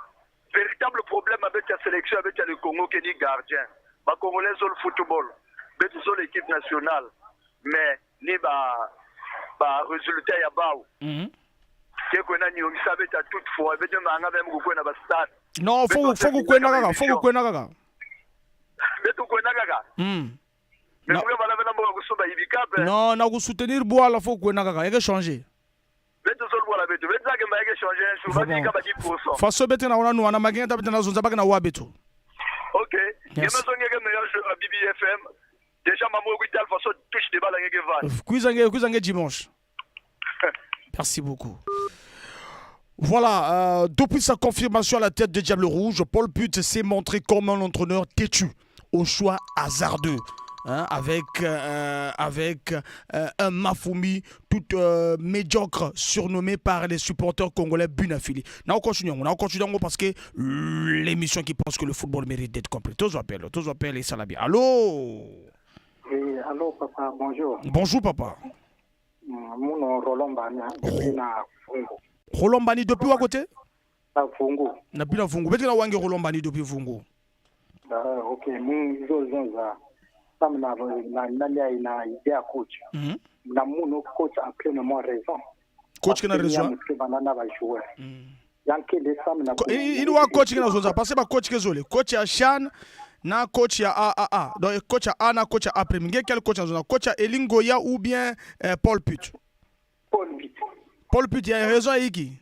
véritable problème avec la sélection, avec le Congo qui dit gardien. Ba Congolais sur le football, mais sur l'équipe nationale. Mais ni ba résultat ya baou. Ke kona ni omisa beta toutefois beta manga même ko na ba stade. Non, faut kukwenda kaka, faut kukwenda kaka. Betu kwenda kaka. Mais muke bana bena mboka kusomba ibikape. Non, na soutenir Boala faut kwenda kaka, yake changer. Betu zol Boala betu. Betu zake mba yake changer un jour. Badi kaba 10%. Faso betu na wana nuana magenta betu na zonza baka na wa betu. OK. Yes. Yema zonge ke meilleur joueur à BBFM. Déjà maman Guital faso touche de balle ngeke van. Kuizange kuizange dimanche. Merci beaucoup. Voilà, depuis sa confirmation à la tête de Diable Rouge, Paul Put s'est montré comme un entraîneur têtu, au choix hasardeux, hein, avec un Mafoumi tout médiocre, surnommé par les supporters congolais Bunafili. Nous continuons, on continue parce que l'émission qui pense que le football mérite d'être complet. Tous appellent, tous appellent et ça l'a bien. Allô? Oui, allô papa, bonjour. Bonjour papa. Muno Roland Bani, depuis na Vungu. Roland Bani depuis où à côté? Na Vungu. Na bila Vungu. Betela wange Roland Bani depuis Vungu. Ah, ok, mun zo zonza. Sam na na nani na idée ya coach. Na muno coach a pleinement raison. Coach qui a raison. Parce que bana ba joueur. Yanke de sam na Il wa coach qui a raison parce que ba coach ke zole. Coach ya Chan na coach ya AAA. Donc coach ya A na coach ya A premier. Quel coach ya raison? Coach ya Elingoya ou bien Paul Put? Paul Put. Paul Put, il y a raison iki.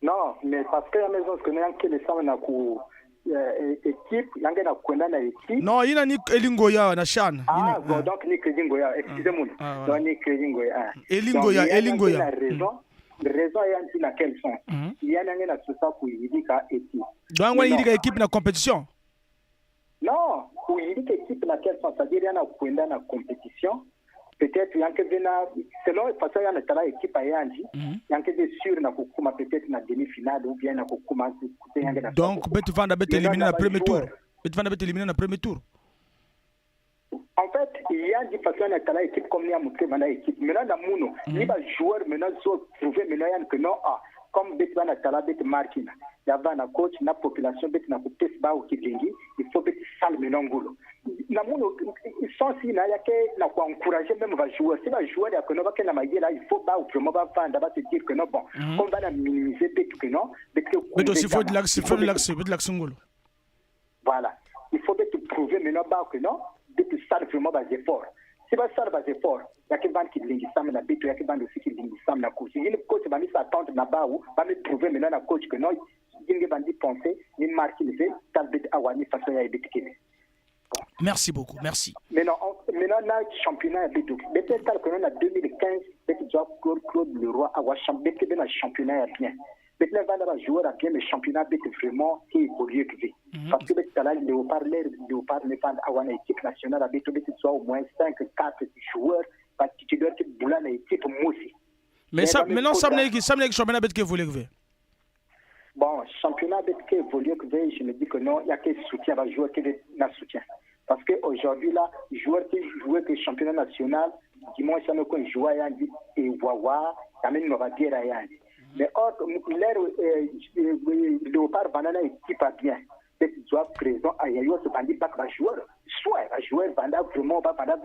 Non, mais parce que ya maison que yanke de sam na ku équipe yange na kwenda na équipe. Non, il a ni Elingoya na Chan. Ah, bon, donc ni Elingoya, excusez-moi. Ah, donc ni Elingoya. Elingoya, Elingoya. La raison yanti na quel sens? Yana na tusa kuyidika équipe. Donc on yidika équipe na compétition. Non, kuyidika équipe na quel sens? C'est-à-dire yana kwenda na compétition. Peut-être yanke vena selon façon yana tala équipe ayanji, yanke ve sûr na kukuma peut-être na demi-finale ou bien na kukuma yanke na. Donc bet vanda bet éliminé na premier tour. Bet vanda bet éliminé na premier tour. En fait, il y a des façons de tala équipe comme il y a montré dans l'équipe. Maintenant, dans Mouno, ni ba joueur maintenant zo prouver maintenant yan que non, ah, comme bet vanda tala bet marquina. Ya va na coach na population bet na kupes ba au kilingi, il faut bet sale maintenant ngulo. Na Mouno, sans si na ya ke na ko encourager même va joueur. Si va joueur ya que non va ke na là, il faut ba vraiment va vanda va te dire que non bon, comme va na minimiser bet que non, bet que Bet aussi faut de l'axe, faut de l'axe, bet de l'axe ngolo. Voilà. Il faut bet prouver maintenant ba que non, bet sale vraiment ba effort. Si ba sale ba effort, ya ke van ki lingi sam na beto, ya ke van aussi ki lingi sam na coach. Il coach va mis s'attendre na ba ou va me prouver maintenant na coach que non, il va penser ni marque il veut tal bet awani façon ya bet kene. Merci beaucoup, merci. Maintenant, maintenant, na championnat beto. Peut-être que on a 2015, peut-être Claude Leroy a championnat, peut-être championnat bien. Maintenant, va là joueur a bien le championnat peut vraiment évoluer que parce que peut-être là Léopard Léopard ne pas avoir une équipe nationale a peut-être soit au moins 5 4 joueurs pas titulaire qui boula na équipe mosi. Mais ça maintenant ça n'est ça n'est championnat peut évoluer que Bon, championnat peut évoluer que je me dis que non, il y a que soutien va joueur qui na soutien. Parce que aujourd'hui là, joueur qui jouait que championnat national, dimanche ça me quand joueur ya dit et wawa, ça même va dire ya. Mais or, l'air Léopard banana équipe a bien. Et doit présent à Yayo se bandi pas va joueur. Soit va joueur banda vraiment va banda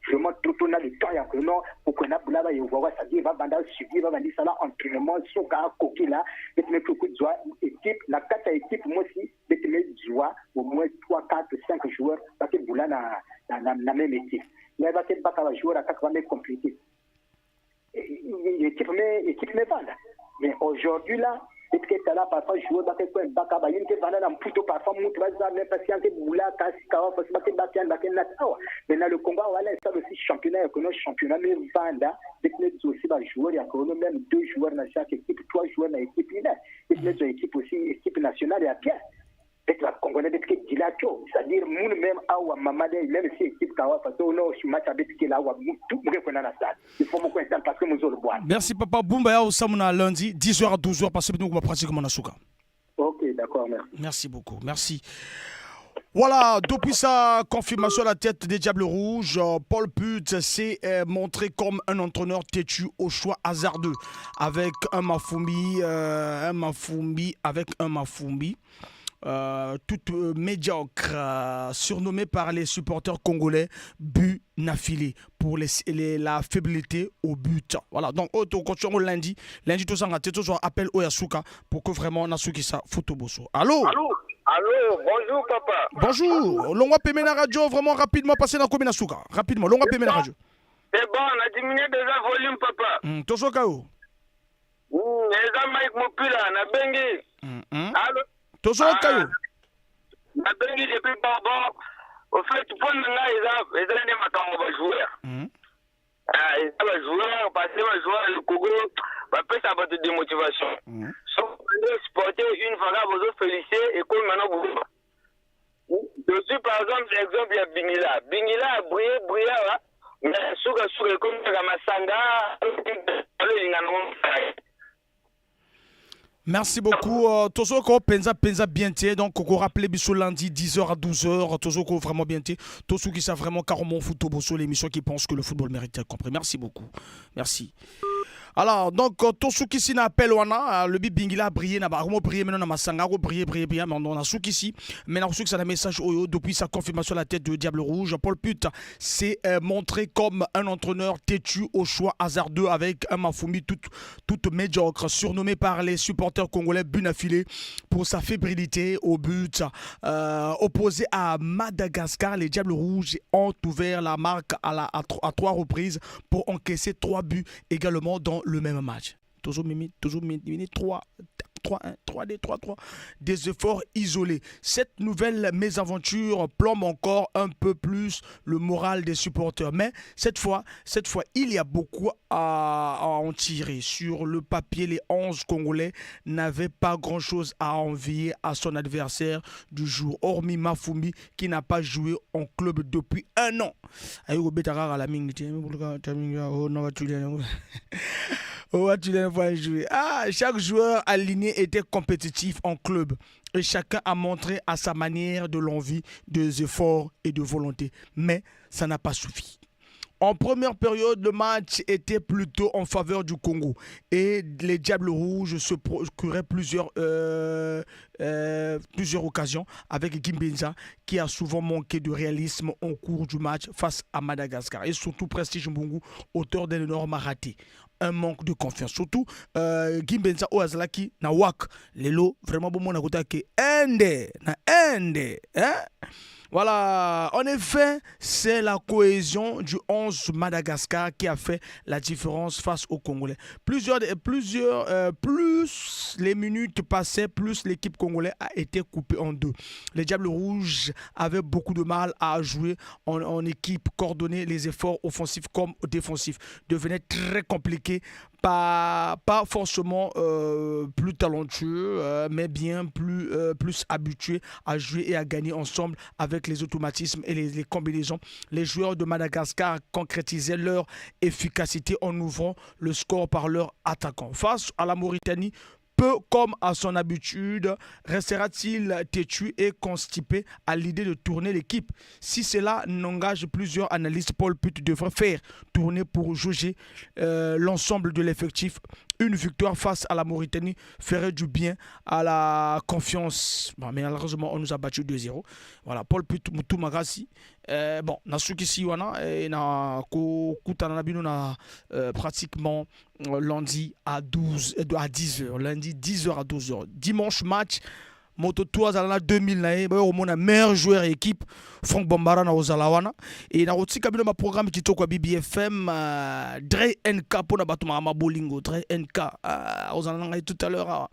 vraiment tout tourner le temps ya que non pour qu'on a boula va yowa ça dit va banda suivi va bandi ça là entraînement soka koki là et mais pour que doit équipe la quatre équipe moi aussi et mais doit au moins 3 4 5 joueurs parce que boula na na na même équipe. Là va être pas va joueur à quatre va mais compliqué. Équipe mais banda. Mais aujourd'hui là, peut-être là parfois joueur ba ke baka ba yinke bana na mputo parfois mutu ba za même parce que boula kasi kawa parce que ba ba ba na awa. Maintenant le combat voilà ça aussi championnat ya kono championnat mais vanda peut-être aussi ba joueur ya kono même 2 joueurs dans chaque équipe, 3 joueurs dans équipe là. Peut-être équipe aussi équipe nationale ya bien. Peut-être la Congolais peut-être que dilatio, c'est-à-dire moun même awa mamade même si équipe kawa parce que non match avec qui là wa tout muke kona na stade. Il faut beaucoup instant parce que nous le boire. Merci papa Bumba ya osamuna lundi 10h à 12h parce que nous va pratiquement na souka. OK, d'accord, merci. Merci beaucoup. Merci. Voilà, depuis sa confirmation à la tête des Diables Rouges, Paul Put s'est montré comme un entraîneur têtu au choix hasardeux avec un Mafoumi, avec un Mafoumi. Tout médiocre, surnommé par les supporters congolais but n'a filé pour la faiblité au but. Voilà, donc on continue lundi, lundi tout ça, on toujours appel Oyasuka pour que vraiment Nasuki ça photo bosso. Allô? Allô? Allô, bonjour papa. Bonjour. Longwa pembeni na radio, vraiment rapidement passer na komi na suka. Rapidement, longwa pembeni na radio. C'est bon, on a diminué déjà volume papa. Tozoka yo. Eza Mike Mopila, na bengi. Allô. Tozoka yo. Na bengi depuis Bourbon. Au fait, mpo na ngai eza nde makambo ba joueur. Ah, eza ba joueur parce que ba joueur ya Congo bapesa bato démotivation. Soki bande supporter une fois kaka bozo féliciter ekomi maintenant bozoba. Je suis par exemple exemple ya Bingila. Bingila a brillé brillé awa mais suka suka ekomi kaka masanga elinga nango. Merci beaucoup. Tozoko penza penza bien té. Donc ko rappeler biso lundi 10h à 12h. Tozoko vraiment bien té. Tosu qui ça vraiment carrément foot boso, l'émission qui pense que le football mérite d'être compris. Merci beaucoup. Merci. Alors donc Tosu qui na appel wana le Bingila a brillé na ba brillé maintenant na masanga ko brillé brillé brillé mais on a Soukisi mais na ça un message oyo depuis sa confirmation à la tête de Diable Rouge. Paul Put s'est montré comme un entraîneur têtu au choix hasardeux avec un Mafoumi toute médiocre, surnommé par les supporters congolais but à filet pour sa fébrilité au but. Opposé à Madagascar, les Diables Rouges ont ouvert la marque à trois reprises pour encaisser 3 buts également dans le même match. Toujours mimi, toujours mimi, 3, 3, 1, 3, 2, 3, 3. Des efforts isolés. Cette nouvelle mésaventure plombe encore un peu plus le moral des supporters. Mais cette fois, il y a beaucoup à en tirer. Sur le papier, les 11 Congolais n'avaient pas grand-chose à envier à son adversaire du jour, hormis Mafoumi qui n'a pas joué en club depuis un an. Ah, chaque joueur aligné était compétitif en club et chacun a montré à sa manière de l'envie, des efforts et de volonté. Mais ça n'a pas suffi. En première période, le match était plutôt en faveur du Congo et les Diables Rouges se procuraient plusieurs occasions avec Gimbenza qui a souvent manqué de réalisme au cours du match face à Madagascar. Et surtout Prestige Mbungu, auteur d'un énorme raté. Un manque de confiance. Surtout Gimbenza oazalaki na wak lelo vraiment bon mona kota ke ende na ende hein. Voilà, en effet, c'est la cohésion du 11 Madagascar qui a fait la différence face aux Congolais. Plus les minutes passaient, plus l'équipe congolaise a été coupée en deux. Les Diables Rouges avaient beaucoup de mal à jouer en équipe coordonnée. Les efforts offensifs comme défensifs devenaient très compliqués. Pas forcément plus talentueux, mais bien plus habitués à jouer et à gagner ensemble avec les automatismes et les combinaisons. Les joueurs de Madagascar concrétisaient leur efficacité en ouvrant le score par leur attaquant. Face à la Mauritanie, peu comme à son habitude, restera-t-il têtu et constipé à l'idée de tourner l'équipe? Si cela n'engage plusieurs analystes, Paul Put devrait faire tourner pour jauger l'ensemble de l'effectif. Une victoire face à la Mauritanie ferait du bien à la confiance. Bon, mais malheureusement, on nous a battu 2-0. Voilà, Paul Put Moutou Magasi. Bon, na sukisi wana et na ko kutana na bino na pratiquement lundi à 10h, lundi 10h à 12h. Dimanche match Moto 3 azala na 2000 na ye, bayo komona meilleur joueur équipe Franck Bambara na ozala wana et na kotika bino ba programme kitoko ya BBFM Dre NK pona bato ma bolingo Dre NK ozala na ngai tout à l'heure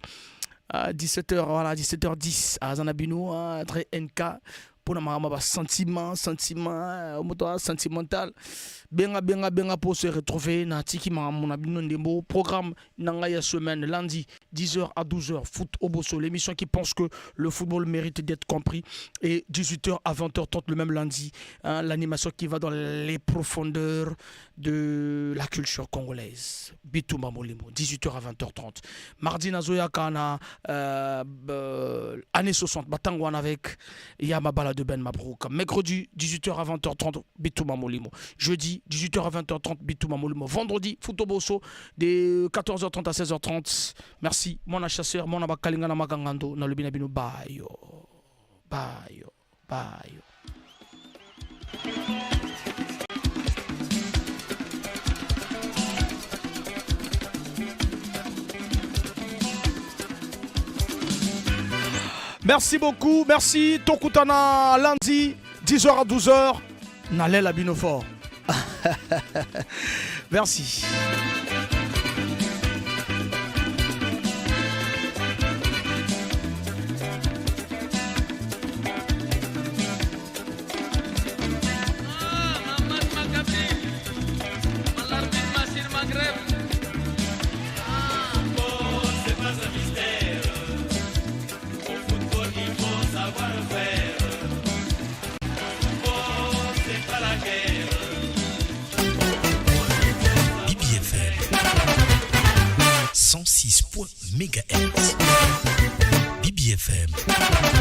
à 17h, voilà 17h10 azana bino Dre NK pona makambo ba sentiment moto sentimental benga benga benga pour se retrouver na tiki makambo na bino ndembo programme nanga ya semaine lundi 10h à 12h foot au Bosso, l'émission qui pense que le football mérite d'être compris, et 18h à 20h30 le même lundi, hein, l'animation qui va dans les profondeurs de la culture congolaise. Bitumba Molimo, 18h à 20h30. Mardi nazoya kana année 60 Batangwan avec Yamabala de Ben Mabrouk. Mercredi 18h à 20h30 Bitumba Molimo. Jeudi 18h à 20h30 Bitumba Molimo. Vendredi foot au Bosso de 14h30 à 16h30. Merci mon chasseur, mon abakalinga na makangando na lobina bino bayo. Bayo, bayo. Merci beaucoup. Merci. Tokutana lundi, 10h à 12h. Nalela bino fort. Merci. BBFM 106 MHz. BBFM.